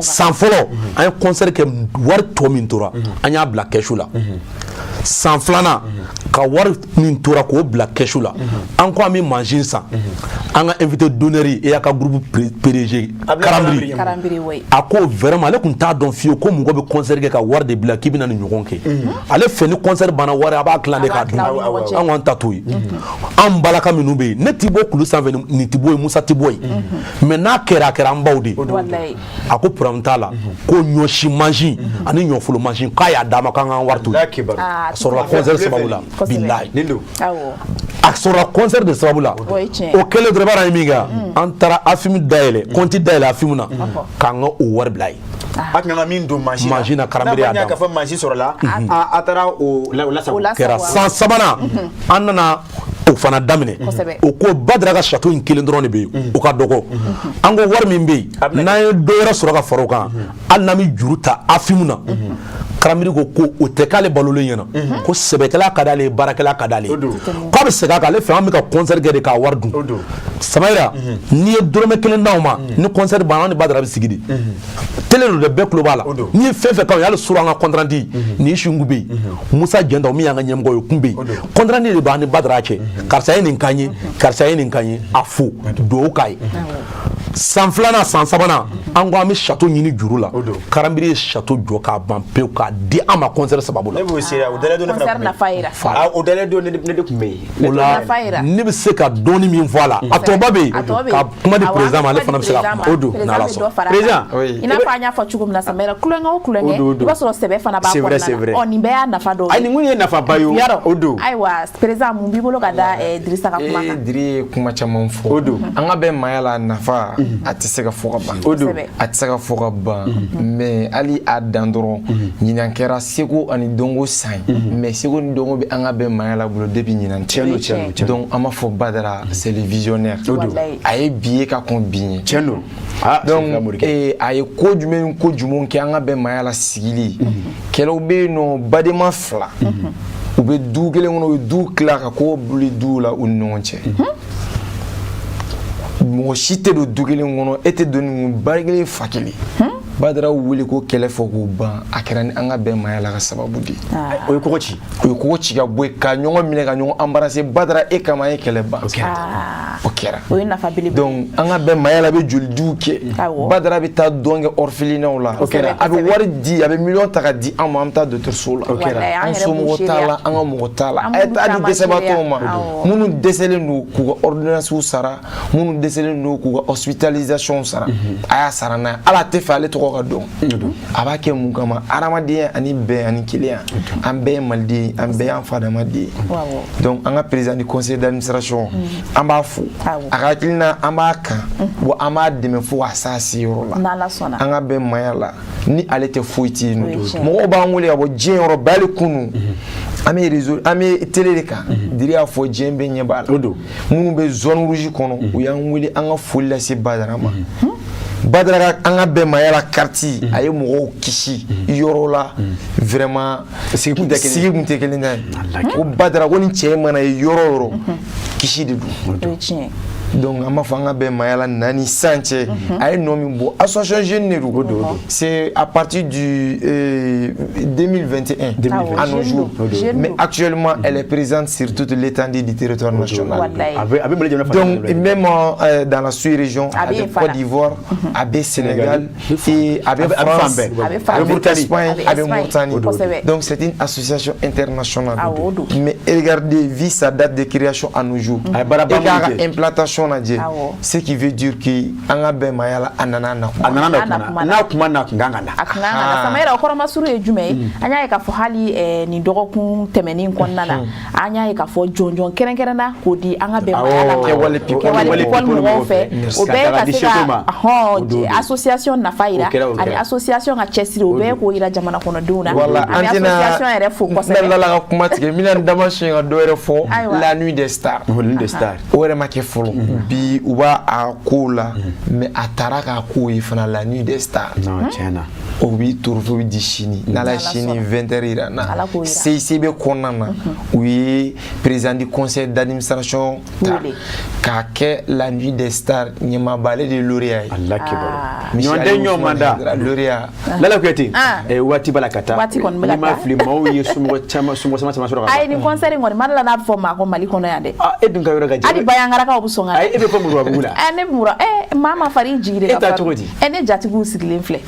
San fɔlɔ an ye concert kɛ, wari tɔ min tora, an y'a bila kɛsu la. San filanan, ka wari min tora k'o bila kɛsu la, an ko an bɛ mansin san. An ka invité d'honneur e y'a ka groupe PDG Karanbiri, a ko vraiment ale tun t'a dɔn fiyewu ko mɔgɔ bɛ concert kɛ ka wari de bila k'i bɛna nin ɲɔgɔn kɛ. Ale fɛ ni concert banna, wari a b'a tilan de k'a dun. An ko an ta t'o ye. An balaka minnu bɛ yen, ne ti bɔ kulu sanfɛ, nin ti bɔ yen, Musa ti bɔ yen, mais n'a kɛra, a kɛra an baw de ye. A ko problème t'a la, ko ɲɔsi mansin ani ɲɔfolo mansin, k'a y'a d'a ma, k'an k'an wari to yen. sɔrɔla concert sababu la, bilahi, a sɔrɔla concert de sababu la. O kɛlen dɔrɔn, i b'a dɔn an ye min kɛ, an taara AFIM dayɛlɛ, compte dayɛlɛ AFIM na, k'an ka o wari bila yen. A tun kan ka min don mansin na, mansin na, Karambiri y'a d'a ma. K'a fɔ mansin sɔrɔla, a taara o lasago. Kɛra san sabanan, an nana o fana daminɛ. O ko Badara ka château in kelen dɔrɔn de bɛ yen, o ka dɔgɔ. An ko wari min bɛ yen, n'an ye dɔ wɛrɛ sɔrɔ ka fara o kan, hali n'an bɛ juru ta AFIM na. Karambiri ko ko o tɛ k'ale balolen ɲɛna, ko sɛbɛkɛla ka d'ale ye, baarakɛla ka d'ale ye, k'a bɛ segin a kan. Ale fɛ, an bɛ ka concert kɛ de k'a wari dun. Samayira, n'i ye dɔrɔmɛ kelen d'anw ma, ni concert banna, an ni Badara bɛ sigi de. Télé don dɛ, bɛɛ tulo b'a la. N'i ye fɛn fɛn k'anw ye, hali surɔ an ka compte rendu nin si kun bɛ yen, Musa Jɛnta min y'an ka ɲɛmɔgɔ ye, o kun bɛ yen. Compte rendu de b'an ni Badara cɛ: karisa ye nin k'an ye, karisa ye nin k'an ye, a fo duwawu k'a ye. San filanan, san sabanan, an ko an bɛ château ɲini juru la. Karambiri ye château jɔ k'a ban pewu k'a di an ma concert sababu la. Ne b'o seereya, o dalen don, ne fana Concert nafa yira. O dalen don, ne de tun bɛ yen. O la, ne bɛ se ka dɔɔni min fɔ a la, a tɔba bɛ yen, ka kuma di président ma, ale fana bɛ se ka kuma. O don, n'Ala sɔnna. Président. I n'a fɔ an y'a fɔ cogo min na, Samayira, kulonkɛ o kulonkɛ, i b'a sɔrɔ sɛbɛ fana b'a kɔnɔna na. Ɔ, nin bɛɛ y'a nafa dɔw ye. Ayi, nin kɔni ye nafaba ye, o don. Ayiwa président, mun b'i bolo ka da Dirisa ka kuma kan? Diri ye kuma caman fɔ. O don. An ka bɛn maaya la, nafa a tɛ se ka fɔ ka ban. O don. A tɛ se ka fɔ ka ban, mais hali a dan dɔrɔn, ɲinan kɛra seko ani dɔnko san ye, mais seko ni dɔnko bɛ an ka bɛn maaya la bolo depuis ɲinan. Tiɲɛ don, tiɲɛ don. Donc an b'a fɔ Badara, c'est le visionnaire. O don. A ye bi ye ka kɔn bi ɲɛ. Tiɲɛ don. Donc a ye ko jumɛn ni ko jumɛnw kɛ an ka bɛn maaya la sigili? Kɛlɛw bɛ yen nɔ, badenma fila u bɛ du kelen kɔnɔ, u ye du tila ka ko boli du la u ni ɲɔgɔn cɛ. Mɔgɔ si tɛ don du kelen kɔnɔ, e tɛ don nin ba kelen fa kelen. Badara wele ko kɛlɛ fɔ k'o ban, a kɛra ni an ka bɛn maaya la ka sababu de ye. O ye kogo ci. O ye kogo ci ka bɔ yen, ka ɲɔgɔn minɛ, ka ɲɔgɔn embrasser. Badara, e kama an ye kɛlɛ ban. O kɛra. O kɛra. O ye nafa belebele. Donc an ka bɛn maaya la bɛ jolidiw kɛ. Badara bɛ taa dɔn kɛ orphelinat la. O kɛra. A bɛ wari di, a bɛ miliyɔn ta ka di an ma, an bɛ taa dɔgɔtɔrɔso la. O kɛra. An somɔgɔw t'a la, an ka mɔgɔ t'a la. A ye taa di dɛsɛbaatɔw ma. Minnu dɛsɛlen don k'u ka ordonnance sara, minnu dɛsɛlen don k'u ka hospitalisation sara, a y'a sara n'a ye. Ala tɛ fɛ ale tɔgɔ ka dɔn. A b'a kɛ mun kama? Hadamadenya ani bɛn ani kelenya. An bɛɛ ye maliden, an bɛɛ y'an fa damaden ye. Donc an ka président du conseil d'administration, an b'a fo a ka hakilina, an b'a kan wa, an b'a dɛmɛ fo k'a s'a seyɔrɔ la. An ka bɛn maaya la, ni ale tɛ foyi tɛ yen nɔ. Mɔgɔw b'an wele ka bɔ diɲɛ yɔrɔ bɛɛ, hali kunun an bɛ réseau, an bɛ télé de kan, Diri y'a fɔ, diɲɛ bɛɛ ɲɛ b'a la. Minnu bɛ zone rouge kɔnɔ, u y'an wele an ka foli lase Badara ma. Badara ka an ka bɛn maaya la carte, a ye mɔgɔw kisi yɔrɔ la vraiment. Sigi kun tɛ kelen, sigi kun tɛ kelen ye. Ko Badara, ko ni cɛ mana ye yɔrɔ o yɔrɔ, kisi de don. Donc an b'a fɔ an ka bɛn maaya la na ni san cɛ, a ye nɔ min bɔ, association jeune de don. C'est à partir du 2021 à nos jours, mais actuellement elle est présente sur toute l'étendue du territoire national. Donc même dans la sous-région, avec Côte d'Ivoire, avec Sénégal et avec France, avec Espagne, avec Mauritanie. Donc c'est une association internationale, mais regardez, vu sa date de création à nos jours et k'a ka implantation lajɛ, ce qui veut dire que an ka bɛn maaya la, a nana na kuma, a nana na kuma, n'a kuma na kun kan ka na. A kun kan ka na. Samayira, o kɔrɔmasuru ye jumɛn ye? An y'a ye k'a fɔ hali nin dɔgɔkun tɛmɛnen kɔnɔna na, an y'a ye k'a fɔ jɔnjɔn kɛrɛnkɛrɛnna k'o di an ka bɛn maaya la ma, Kɛwale People mɔgɔw fɛ. O bɛɛ ye ka se ka association nafa yira ani association ka cɛsiri, o bɛɛ ye k'o yira jamana kɔnɔdenw na. An bɛ association yɛrɛ fo kosɛbɛ. N bɛ la ka kuma tigɛ, n bɛna n dama siɲɛ ka dɔ wɛrɛ fɔ: la nuit des stars. La nuit des stars, o yɛrɛ ma kɛ fɔlɔ. Bi u b'a a kow la, mais a taara k'a kow ye fana, la nuit des stars. Non, tiɲɛ na. O bi trophée bi di sini, n'Ala ye sini 20 heures yira n na. CICB kɔnɔna na, u ye président du conseil d'administration ta k'a kɛ la nuit des stars ɲɛmaaba, ale de ye lauréat ye. Ala kibaru ɲɔgɔn ɲɔgɔn man da. Lauréat. Lala Kuyate, waati b'a la ka taa. Waati kɔni bɛ ka taa, n'i ma fili, maaw ye somɔgɔ caman, somɔgɔ sama caman sɔrɔ ka. Ayi, nin concert in kɔni ma dala n'a bɛ fɔ maa ko Mali kɔnɔ yan dɛ. E dun ka yɔrɔ ka jan. Hali Bayangarakaw bɛ sɔn ka. Ayi, e bɛ fɔ Murabugu la. Ne bɛ Mura Maa ma fari i jigi de E ka ta farin. cogo di? Ɛ, ne jatigiw sigilen filɛ.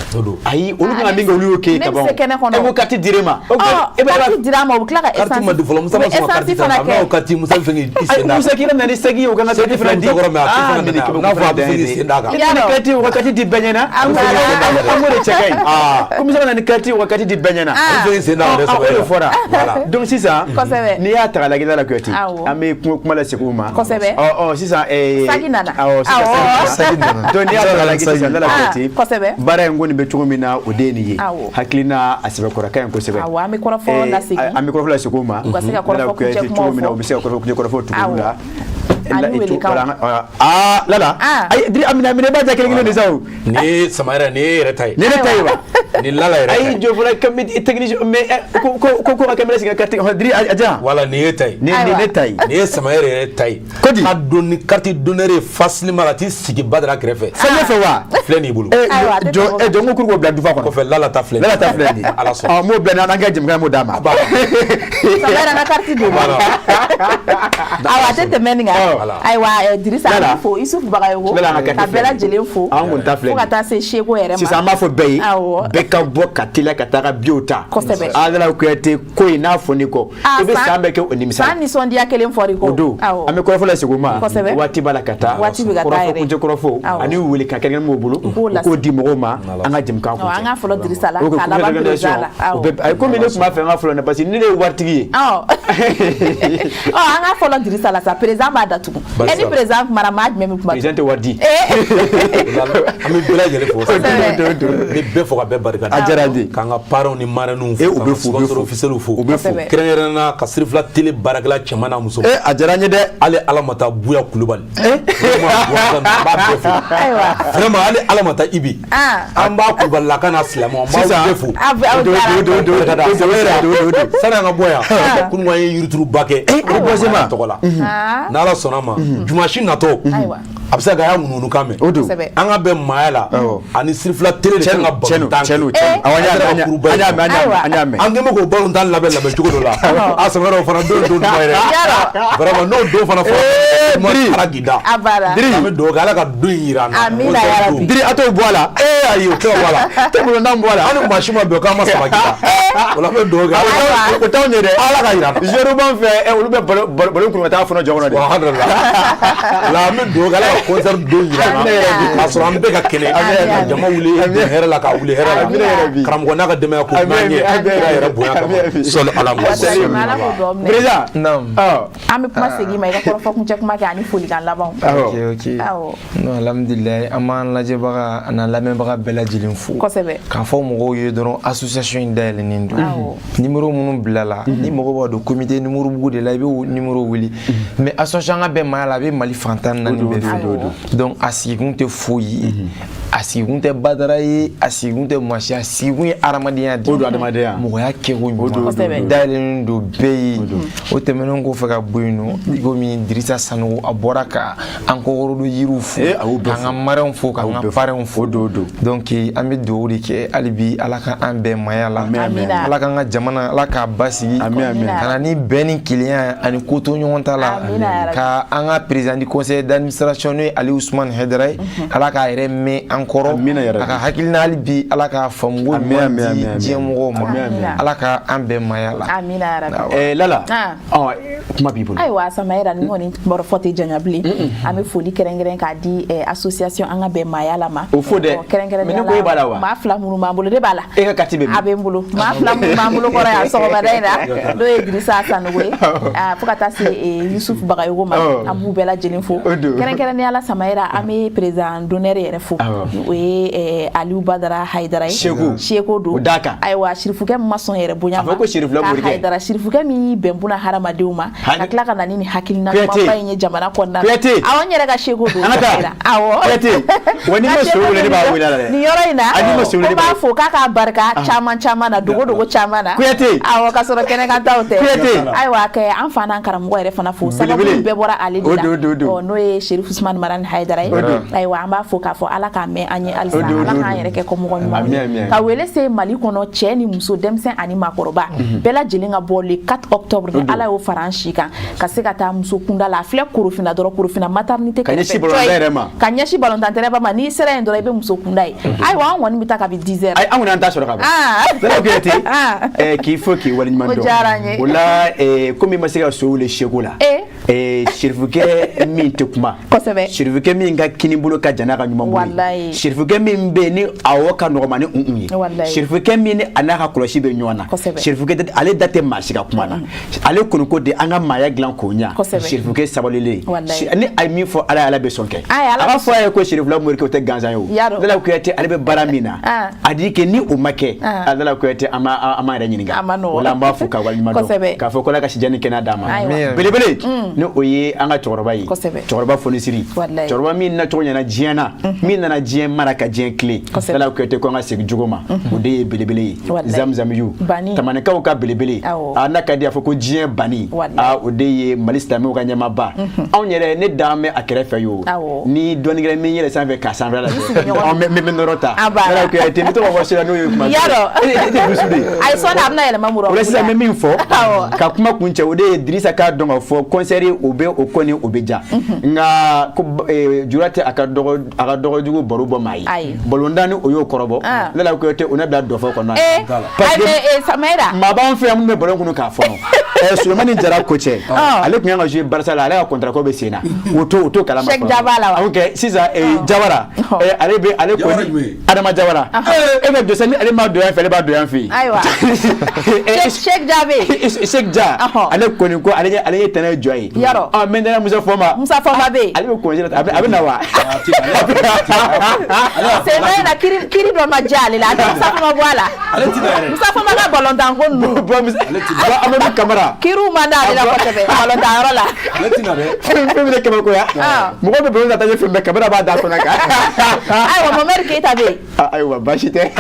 Ayi, olu kan ka min kɛ, olu y'o kɛ Ne ka bɛ ban. se kɛnɛ kɔnɔ. E ko carte dir'e ma. Ɔ, carte dir'a ma, u bɛ tila ka Carte ma di fɔlɔ, Musa u ma bɛ sɔn ka carte essence fana ta. N'a kɛ. ko carte, Musa bɛ fɛ k'i Ayi, sen d'a kan. Musa k'i na ni segi ye, o kan ka carte fana di. Musa kɔrɔ, mais a tɛ Ah, fana nin nana. kabako N'a fɔ a bɛ fana fɛ k'i dan ye sen d'a kan. dɛ. E ni carte, o ka carte di bɛɛ ɲɛna. An k'o de cɛ ka ɲi. Ko Musa ka na ni carte, o ka carte di bɛɛ ɲɛna. A bɛ fɛ k'i sen d'a kan dɛ, Ah, o de Sɛbɛ. fɔra. Voilà. Donc sisan, Kosɛbɛ. n'i y'a ta k'a lajɛ la Kuyate, Awɔ. an bɛ kuma lasegin u ma. Kosɛbɛ. Ɔ, sisan Sagi nana. Awɔ, sisan Awɔ. sagi nana. Donc n'i y'a ta k'a lajɛ sisan Lala Ah, Kuyate, kosɛbɛ. baara in kɔni bɛ cogo min na, o de ye nin ye. Awɔ. Hakilina a sɛbɛkɔrɔ ka ɲi kosɛbɛ. Awɔ, an bɛ kɔrɔfɔ lasegin. An bɛ kɔrɔfɔ lasegin u ma. U ka se ka kɔrɔfɔ Lala Kuyate, kuncɛ cogo kumaw min na, fɔ. u bɛ se ka kɔrɔfɔ kuncɛ kɔrɔfɔ tugu olu Awɔ. la. Ani welekanw. Aa, Lala. Ayi, Diri, a minɛ, a minɛ, i b'a ja kelen kelen de sa o. Nin ye Sama yɛrɛ, nin ye e yɛrɛ ta ye. Nin ye ne ta ye wa? Nin Lala yɛrɛ ta Ayi, ye. jɔ fɔlɔ, technicien, mais ko ka caméra sigi ka carte, Diri, a diyan. Voilà, nin ye ta ye. Nin ne ta ye. Nin ye Sama yɛrɛ yɛrɛ ta ye. Kodi. Ka don ni carte d'honneur ye facilement ka t'i sigi Badara kɛrɛfɛ. Sanjɛ fɛ wa? Filɛ nin bolo. Jɔ, jɔ, n ko k'u k'o bila dufa kɔnɔ. Kɔfɛ Lala ta filɛ nin ye. Lala ta filɛ nin ye. Ala sɔnna. Ɔ, n b'o bila n'an ka jɛmukan, m'o d'a ma. Sama yɛrɛ ka carte don. Awa, a tɛ tɛmɛ nin kan. Ayiwa, Dirisa, an Lala. b'i fo, Isufu Bagayogo, Lala, an ka ka carte bɛɛ filɛ nin ye. lajɛlen fo. An kun ta filɛ Fo nin ka ye. taa se Seko yɛrɛ ma. Sisan an b'a fɔ bɛɛ ye, Awɔ. bɛɛ ka bɔ ka teliya ka taa ka biyew ta. Kosɛbɛ. Ala Kuyate, ko in n'a fɔ n'i kɔ, Ah, i bɛ san bɛɛ kɛ o nimisa la. San nisɔndiya kelen fɔr'i kɔ. O don, Awɔ. an bɛ kɔrɔfɔ lasegin o ma. Kosɛbɛ. Waati b'a la ka taa. Waati bɛ ka taa Kɔrɔfɔ yɛrɛ. kuncɛ kɔrɔfɔ Awɔ. ani wele ka kɛrɛnkɛrɛn m'o bolo, k'o u k'o di mɔgɔw ma, an ka jɛmukan Ɔ, an kuncɛ. ka fɔlɔ Dirisa la, O k'a laban président la. o Awɔ. bɛɛ, ayi, komi ne tun b'a fɛ an ka fɔlɔ, parce que ni ne ye waritigi ye. Ɔ, an ka fɔlɔ Dirisa la sa, président b'a datugu. Barisa. E ni président kumara, maa jumɛn bɛ kuma? Président tɛ wari di. An bɛ bɛɛ lajɛlen fo. Kosɛbɛ. N bɛ bɛɛ fo ka bɛɛ barika da. A diyara n ye. K'an ka parrains ni marraines fo. Eh, u bɛ fo, u bɛ K'an ka sponsor fo. officiels fo. U bɛ fo. Kosɛbɛ. Kɛrɛnkɛrɛnnenya la, ka Sirifila télé baarakɛla cɛman n'a muso. Eh, a diyara n ye dɛ. Hali Ala ma taa Buya Kulubali. Vraiment, an b'a bɛɛ fo. Ayiwa. Vraiment, hali Ala ma taa Ibi. Ah. An b'a Kulubalilaka n'a silamɛw, an b'aw Sisan. bɛɛ fo. A bɛ aw diyara. O don. Sani an ka bɔ yan, kunun an ye yirituruba kɛ. Reboisement. Tɔgɔ la. Ah. N'Ala sɔnna ma, dimanche natɔ. Ayiwa. A bɛ se ka kɛ a y'a ŋunuŋunukan mɛn. O don. Kosɛbɛ. An ka bɛn maaya la ani Sirifila télé de kan ka Cɛnu, balontan cɛnu, kɛ. cɛnu. Awɔ, an y'a mɛn, an y'a mɛn, an y'a mɛn. An kɛn bɛ k'o balontan labɛn cogo dɔ la. A Sama o fana don don duman yɛrɛ. Vraiment, n'o don fana fɔra, kuma Diri. taara k'i da. A banna. Diri. An bɛ dugawu kɛ Ala ka don in jira an na. Amina ya Rabbi. Diri, a t'o bɔ a la. Ee ayi, o tɛ ka bɔ a la. Tɛ bolontan bɔ a la. An ni maa si ma bɛn k'an ma sama k'i da. O la an bɛ dugawu kɛ Ala O t'anw ye dɛ. Ala ka jira an na. Joueur b'an fɛ, olu bɛ ballon kuru ka taa fɔnɔ jɔ kɔnɔ de. Alhamdulillah. La an bɛ dugawu kɛ Ala ka concert don jira an na. K'a sɔrɔ an bɛɛ ka kɛnɛ. Ka jama wuli hɛrɛ la, k'a wuli hɛrɛ la. Amina ya Rabbi. Karamɔgɔ n'a ka denbaya ko n'an ye. Amina Kira yɛrɛ bonya kama. Amina. Sɔli ala Wasali, Ala k'o dugawu minɛ. Président. Naam. Ɔ. An bɛ kuma segin ma, i ka kɔrɔfɔ kuncɛ kuma kɛ ani folikan labanw. Awɔ. Ok. Awɔ. Non, alhamdulilayi, an b'an lajɛbaga an'an lamɛnbaga bɛɛ lajɛlen fo. Kosɛbɛ. K'a fɔ mɔgɔw ye dɔrɔn, association in dayɛlɛnnen don. Awɔ. Numéro minnu bilala, ni mɔgɔ b'a dɔn comité numéro bugu de la, i bɛ o numéro wele. Mais association an ka bɛn maaya la, a bɛ Mali fan 14 bɛɛ fɛ. Donc a sigikun tɛ foyi ye. A sigikun tɛ Badara ye, a sigikun tɛ maa si, a sigikun ye hadamadenya de ye. O don, adamadenya. Mɔgɔya kɛko ɲuman. Kosɛbɛ. Dayɛlɛnnen don bɛɛ ye. O tɛmɛnen kɔfɛ ka bɔ yen nɔ, i komi Dirisa Sanogo, a bɔra ka an kɔkɔrɔdon yiriw fo, Eh, a y'u bɛɛ k'an ka fo. marraines fo, k'an A y'u ka bɛɛ fo. parrains fo. O don, o don. Donc an bɛ dugawu de kɛ hali bi, Ala ka an bɛn maaya la. Amin, amin. Amina. Ala k'an ka jamana, Ala k'a basigi. Amin, amin. Ka na ni bɛn ni kelenya ani ko to ɲɔgɔn ta la. Amina ya Rabbi. Ka an ka président du conseil d'administration n'o ye Ali Ousmane Haidara ye, Ala k'a yɛrɛ mɛn an kɔrɔ. Amina ya Rabbi. A ka hakilina hali bi, Ala k'a faamuko Amin, ɲuman amin, di amin, amin. diɲɛ mɔgɔw ma. Amin, amin. Ala ka an bɛn maaya la. Amina ya Rabbi. Lala. Ah. Ɔ, kuma b'i bolo. Ayiwa, Samayira, ni kɔni kɔrɔfɔ tɛ janya bilen, an bɛ foli kɛrɛnkɛrɛn k'a di association an ka bɛn maaya la ma. O fo dɛ. Ɔ, kɛrɛnkɛrɛnnenya Mais ne ko e b'a la wa? Maa fila minnu b'an bolo, ne b'a la. E ka carte bɛ min? A bɛ n bolo. Maa fila minnu b'an bolo kɔrɔ yan sɔgɔmada in na, n'o ye Dirisa Sanogo ye, fo ka taa se Yusuf Bagayogo ma. Awɔ. An b'u bɛɛ lajɛlen fo. O don. Kɛrɛnkɛrɛnnenya la, Samayira, an bɛ président d'honneur yɛrɛ fo. Awɔ. O ye Aliou Badara Hayidara ye. Seko. Seko don. O d'a kan. Ayiwa, sirifukɛ min ma sɔn yɛrɛ bonya A fɔ ko sirifula ma. morikɛ. Ka Hayidara sirifukɛ min y'i bɛn buna hadamadenw ma, ka tila ka na ni nin hakilina Kuyate. ɲumanba in ye jamana kɔnɔna na. Kuyate. Awɔ, n yɛrɛ ka seko don. An ka taa. Awɔ. Kuyate. Wa n'i ma so wele, ne b'a wele a la dɛ. Nin yɔrɔ in na, A n'i ma so wele, ko ne b'a b'a fo k'a k'a barika caman caman na, dogo dogo caman na. Kuyate. Awɔ, ka sɔrɔ kɛnɛkan taw tɛ. Kuyate. Ayiwa, kɛ an fa n'an karamɔgɔ yɛrɛ fana fo. Sababu Belebele. bɛɛ bɔra ale de O la. don, o don, o don. Ɔ, n'o ye Serif Usman Usumani Marani Hayidara ye. Ayiwa, an b'a fɔ k'a fɔ Ala k'a mɛn an ye halisa, Ala k'an yɛrɛ kɛ kɔmɔgɔ ɲumanw ye. Ka wele se Mali kɔnɔ, cɛ ni muso, denmisɛn ani maakɔrɔba, bɛɛ lajɛlen ka bɔ le 4 octobre, ni Ala y'o fara an si kan, ka se ka taa muso kunda la. A filɛ Korofina dɔrɔn, Korofina maternité. Ka ɲɛsin balontan yɛrɛ ma. Ka ɲɛsin balontan terrain ma. N'i sera yen dɔrɔn, i bɛ muso kunda ye. Ayiwa, an kɔni bɛ taa kabi 10 heures. Ayi, an kɔni an t'a sɔrɔ ka ban. Lala Kuyate, k'i fo k'i waleɲuman dɔn. O diyara n ye. O la, komi i ma se ka so wele seko la, sirifukɛ min tɛ kuma, sirifukɛ min ka kinibolo ka jan n'a ka ɲuman bolo ye, sirifukɛ min bɛ yen ni awɔ ka nɔgɔn ma ni un ye, sirifukɛ min ni a n'a ka kɔlɔsi bɛ ɲɔgɔn na, sirifukɛ ale da tɛ maa si ka kuma na, ale kɔni ko de an ka maaya dilan k'o ɲa, sirifukɛ sabalilen, ni a ye min fɔ Ala ye, Ala bɛ sɔn kɛ. A b'a fɔ a ye ko sirifula morikɛ, o tɛ gansan ye. O Lala Kuyate, ale bɛ baara min na, a dit que ni o ma kɛ, Lala Kuyate, an b'an yɛrɛ ɲininka. O la, an b'a fo ka waleɲuman dɔn, k'a fɔ ko Ala ka sijan ni kɛnɛya d'a ma. Belebele ni o ye an ka cɛkɔrɔba ye, cɛkɔrɔba fonisiri, cɛkɔrɔba min nacogo ɲɛna diɲɛ na, min nana diɲɛ mara ka diɲɛ tile. Lala Kuyate ko an ka segin jogo ma, o de ye belebele ye. Zamzamiyu tamanikaw ka belebele, a n'a ka di a fɔ ko diɲɛ bani, a o de ye Mali silamɛw ka ɲɛmaaba. Anw yɛrɛ ne dan bɛ a kɛrɛfɛ ye. O ni dɔɔnin kɛra min yɛlɛ sanfɛ k'a sanfɛla lajɛ, an bɛ nɔrɔ ta. Lala Kuyate, n bɛ to ka fɔ sira n'o ye kuma e tɛ dusu de ye. Ayi, sɔɔni a bɛna yɛlɛma muru. O la sisan, n bɛ min fɔ ka kuma kun cɛ, o de ye Dirisa k'a dɔn k'a fɔ concert o bɛ o kɔni o bɛ ja, nka ko jura tɛ a ka dɔgɔjugu baro bɔ maa ye. Balontan ni o y'o kɔrɔbɔ, Lala Kuyate, o ne bila dɔfɔ kɔnɔ. Parce que maa b'an fɛ yan minnu bɛ balon kunu k'a fɔnɔ. Sulemani Jara Kocɛ, ale tun kan ka jouer Barça la, ale ka contrat ko bɛ sen na, o t'o kalama. Cheikh Jabala wa? Ok, sisan Jawara, ale bɛ ale kɔni Adama Jawara, e bɛ dɛsɛ ni ale ma don yan fɛ, ale b'a don yan fɛ yen. Ayiwa, Cheikh Jabe. Cheikh Ja, ale kɔni ko ale ye tɛnɛ jɔ ye. Yarɔ. Ɔ maintenant Musa Fɔma. Musa Fɔma bɛ yen. Ale bɛ congé la, a bɛ na wa? Sen dɔ in na, kiri dɔ ma diya ale la, a tɛ Musa Fɔma bɔ a la. Musa Fɔma ka balontan ko ninnu. Bon, Amadu Kamara. Kiriw man d'ale la kosɛbɛ balontan yɔrɔ la. Ale tɛna dɛ. Fɛn min ye kabakoya. Mɔgɔ bɛ balon ta taa ɲɛ fɛn bɛɛ, Kamara b'a da kɔnɔ kan. Ayiwa, Mohamed Keyita bɛ yen. Ayiwa, baasi tɛ.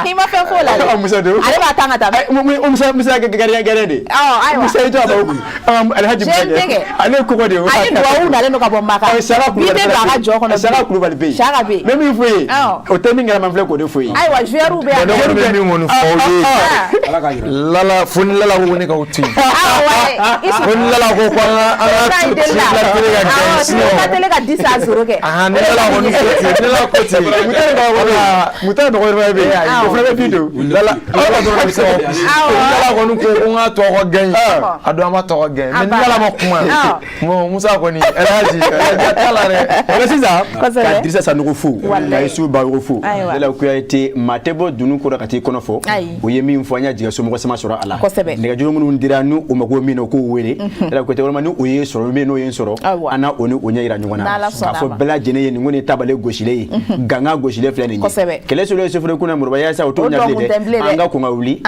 I ma fɛn f'o la dɛ. Musa don. Ale b'a tan ka taa. Musa Musa gardien gardien de. Ayiwa. Musa i jɔ a b'a Alhaji Musa. kɛ. Ale ye koko de ye. Ani duwawu nalen don ka bɔ Maka. Saka Kulubali. Bi tɛ don a ka jɔ kɔnɔ. Saka Kulubali bɛ yen. Saka bɛ yen. N bɛ min f'u ye. O tɛ min kalama, filɛ k'o de f'u ye. Ayiwa, joueurs bɛ yan. Ne kɔni bɛ min kɔni fɔ aw ye, Lala, fo ni Lala ko ne k'aw to yen. Fo ni Lala ko an ka Sirifila télé ka gagner, sinon. Sirifila télé ka 10-0 kɛ. Ni Lala kɔni ko ten, ni Lala ko ten. Mutari dɔgɔnin bɛ yen, o fana bɛ bi don. Lala Lala dɔrɔn bɛ se k'aw kisi. Ni Lala kɔni ko n k'a tɔ ka gagner, a don an b'a tɔ ka gagner. Mais ni Lala ma kuma, bon Musa kɔni, Elhaji, Elhaji t'a la dɛ. O la sisan, ka Dirisa Sanogo fo, ka Isufu Bayogo fo. Lala Kuyate, maa tɛ bɔ dunun kɔrɔ ka t'i kɔnɔ fɔ. O ye min fɔ, an y'a jigin somɔgɔ sama sɔrɔ a la. Nɛgɛjuru minnu dira, n'u u mago min na, u k'u wele. Lala Kuyate, walima ni o ye sɔrɔ min n'o ye n sɔrɔ, an na o ni o ɲɛ yira ɲɔgɔn na. K'a fɔ bɛɛ lajɛlen ye, nin kɔni ye tabale gosilen ye, gangan gosilen filɛ nin ye. Kɛlɛ solo ye soforo kunna moriba yaasa o t'o ɲɛ bilen dɛ. An ka kɔn ka wuli,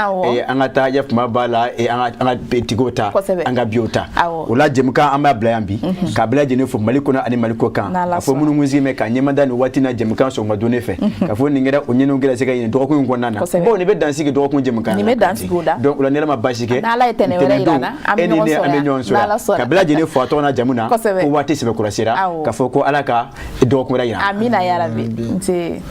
an ka taa yafuma b'a la, an ka tigiw ta, an ka biyew ta. O la jɛmukan an b'a bila yan bi, k'a bɛɛ lajɛlen fo Mali kɔnɔ ani Mali kɔ kan. K'a fɔ minnu kun sigi bɛ ka ɲɛmada nin waati na jɛmukan sɔgɔma don ne fɛ, k'a fɔ nin kɛra o ɲɛnɛw kɛra se ka ɲini dɔgɔkun in kɔnɔna na. Bawo nin bɛ dan sigi dɔgɔkun jɛmukan na. Nin bɛ dan sigi o la. Donc o la, ni Ala ma baasi kɛ, n'Ala ye tɛnɛ wɛrɛ yira an na, an bɛ ɲɔgɔn sɔrɔ yan. Ka bɛɛ lajɛlen fo a tɔgɔ n'a jamu na, ko waati sɛbɛkɔrɔ sera, k'a fɔ ko Ala ka dɔgɔkun wɛrɛ yira. Amina yarabi. Nse.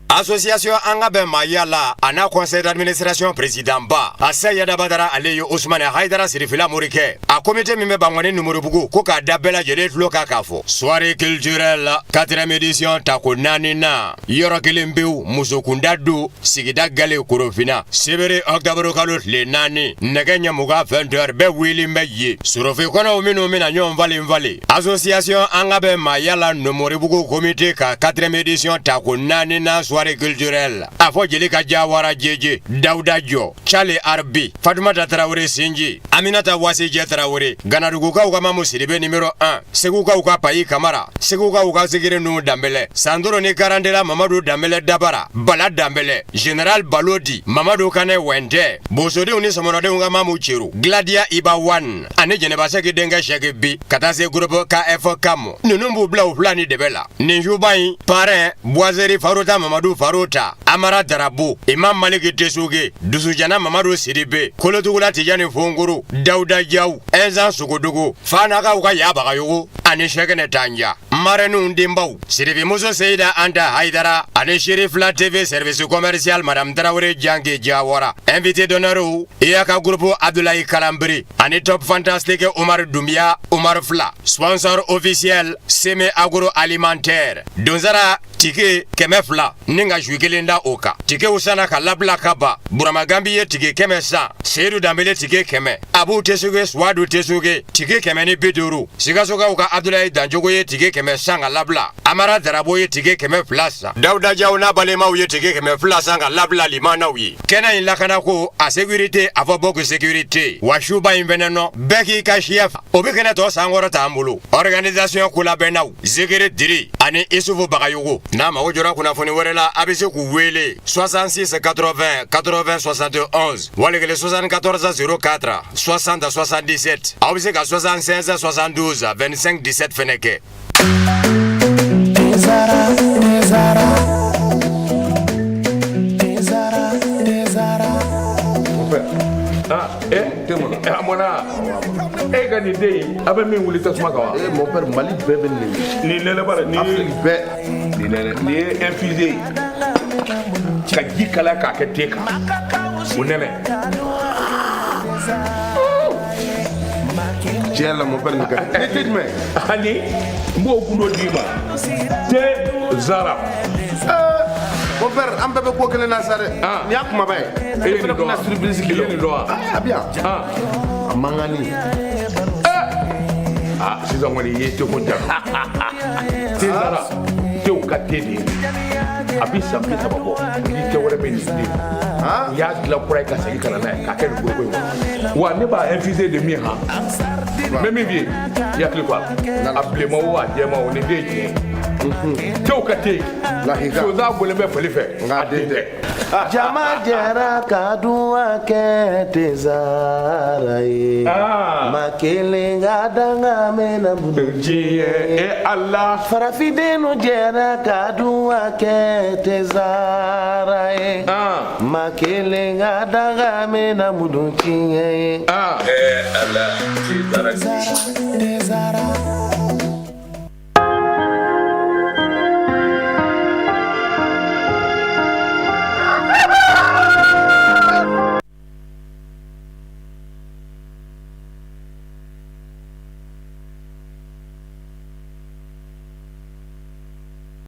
Association an ka bɛn maaya la, a n'a conseil d'administration président ba Asa Yada Badara, ale ye Usumani Hayidara Sirifila Morikɛ, a comité min bɛ Bankɔni Numurubugu, ko k'a da bɛɛ lajɛlen tulo kan k'a fɔ soirée culturelle quatrième édition tako naani na, yɔrɔ kelen pewu, musokunda don, sigida gale, Korofina, sebere octobre kalo tile 4, nɛgɛ ɲɛ 20, 20 heures, bɛɛ welen bɛ yen. Sorofe kɔnɔw minnu bɛna ɲɔgɔn falen falen, association an ka bɛn maaya la Numuribugu comité ka quatrième édition tako naani na soirée culturelle, a fɔ Jelika Jawara, Jeje Dawuda Jɔ, Chale Arbi, Fatumata Tarawele Sinji, Aminata Wasijɛ Tarawele, Ganadugukaw ka Mamu Sidibe numéro 1, Segukaw ka Payi Kamara, Segukaw ka Sigiri Nuhu Danbɛlɛ, Sandoro ni Karandela Mamadu Danbɛlɛ, Dabara Bala Danbɛlɛ, Général Balodi Mamadu Kanɛ Wɛntɛ, Bosodenw ni Sɔmɔnɔdenw ka Mamu Ceru, Gladia Iba Wan ani Jɛnɛba Sɛki denkɛ Sɛki Bi, ka taa se groupe KF Kam, ninnu b'u bila u fila ni dɛbɛ la nin suba in. Parrain, Boiserie Farota Mamadu. Mamadu Farota, Amara Darabo, Imam Maliki Tesuge, Dusujana Mamadu Sidibe, Kolotugula Tijani Fonguru, Dawuda Jaw, Ɛnzan Sogodogo, Fanakaw ka Ya Bagayogo ani Sɛkɛnɛ Tanja. Marraines denbaw, Sirifimuso Seyida Anta Hayidara ani Sherifila TV service commercial Madame Tarawele Janke Jawara. Invité d'honneur, Iyaka groupe Abdoulaye Kalambri ani Top Fantastique Omar Doumbia Omar Fla. Sponsor officiel Seme Agroalimentaire. Donzara ticket 200 ni ka jus kelen da o kan. Ticketw sanna ka labila ka ban. Burama Gambi ye ticket 100 san, Seyidu Danbele ticket 100, Abu Tesuge Suwadu Tesuge ticket 150, Sikasokaw ka Abdoulaye Danjogo ye ticket 100 san ka labila, Amara Darabo ye ticket 200 san, Dawuda Jaw n'a balimaw ye ticket 200 san ka labila limanaw ye. Kɛnɛ in lakanako a sécurité a fɔ bɔku sécurité wa suba in fɛnɛ nɔ bɛɛ k'i ka siya fa o bɛ kɛnɛ tɔ sankɔrɔ t'an bolo. Organisation kolabɛnnaw Zekere Diri ani Isufu Bagayogo. N'a mago jɔra kunnafoni wɛrɛ la, a bɛ se k'u wele 66 80 80 71 wali kelen 74 04 60 77. Aw bɛ se ka 76 72 25 17 fɛnɛ kɛ. Tezara, Tezara, Tezara, Tezara. Ah, eh, a mɔna e ka nin den in a bɛ min wuli tasuma kan wa? Eh, mon père, Mali bɛɛ bɛ nin de. Nin nɛnɛ bara nin Afrique bɛɛ. Nin nɛnɛ nin ye infusé ye ka ji kalaya k'a kɛ te kan o nɛnɛ. Tiɲɛ la mon père nin ka di. Ni te jumɛn? Ani n b'o gundo d'i ma te zara. Mon père, an bɛɛ bɛ ko kelen na sa dɛ. Nin y'a kumaba ye. E ye nin dɔn wa? Surprise I ye nin dɔn wa? A bɛ yan. A man kan ni. Ah, sisan kɔni i ye teko ja. Te zara tew ka te de ye. A bi san 30 bɔ ni te wɛrɛ bɛ nin den. U y'a dilan kura ye ka segin ka na n'a ye k'a kɛ nin boloko in kɔnɔ. Wa ne b'a infusé de min han. N bɛ min f'i ye, i hakili to a la. A bilenman o a jɛman o nin den ye tiɲɛ ye. Tew ka te. Sonsan bɔlen bɛ fali fɛ. A den tɛ. Jama jɛra ka duwa kɛ Tezara ye. Ma kelen ka danga mɛna bolo diɲɛ e Ala. Farafindenw jɛra ka duwa kɛ Tezara ye. Ma kelen ka danga mɛna bolo diɲɛ ye. Eh Ala, Tezara. Tezara.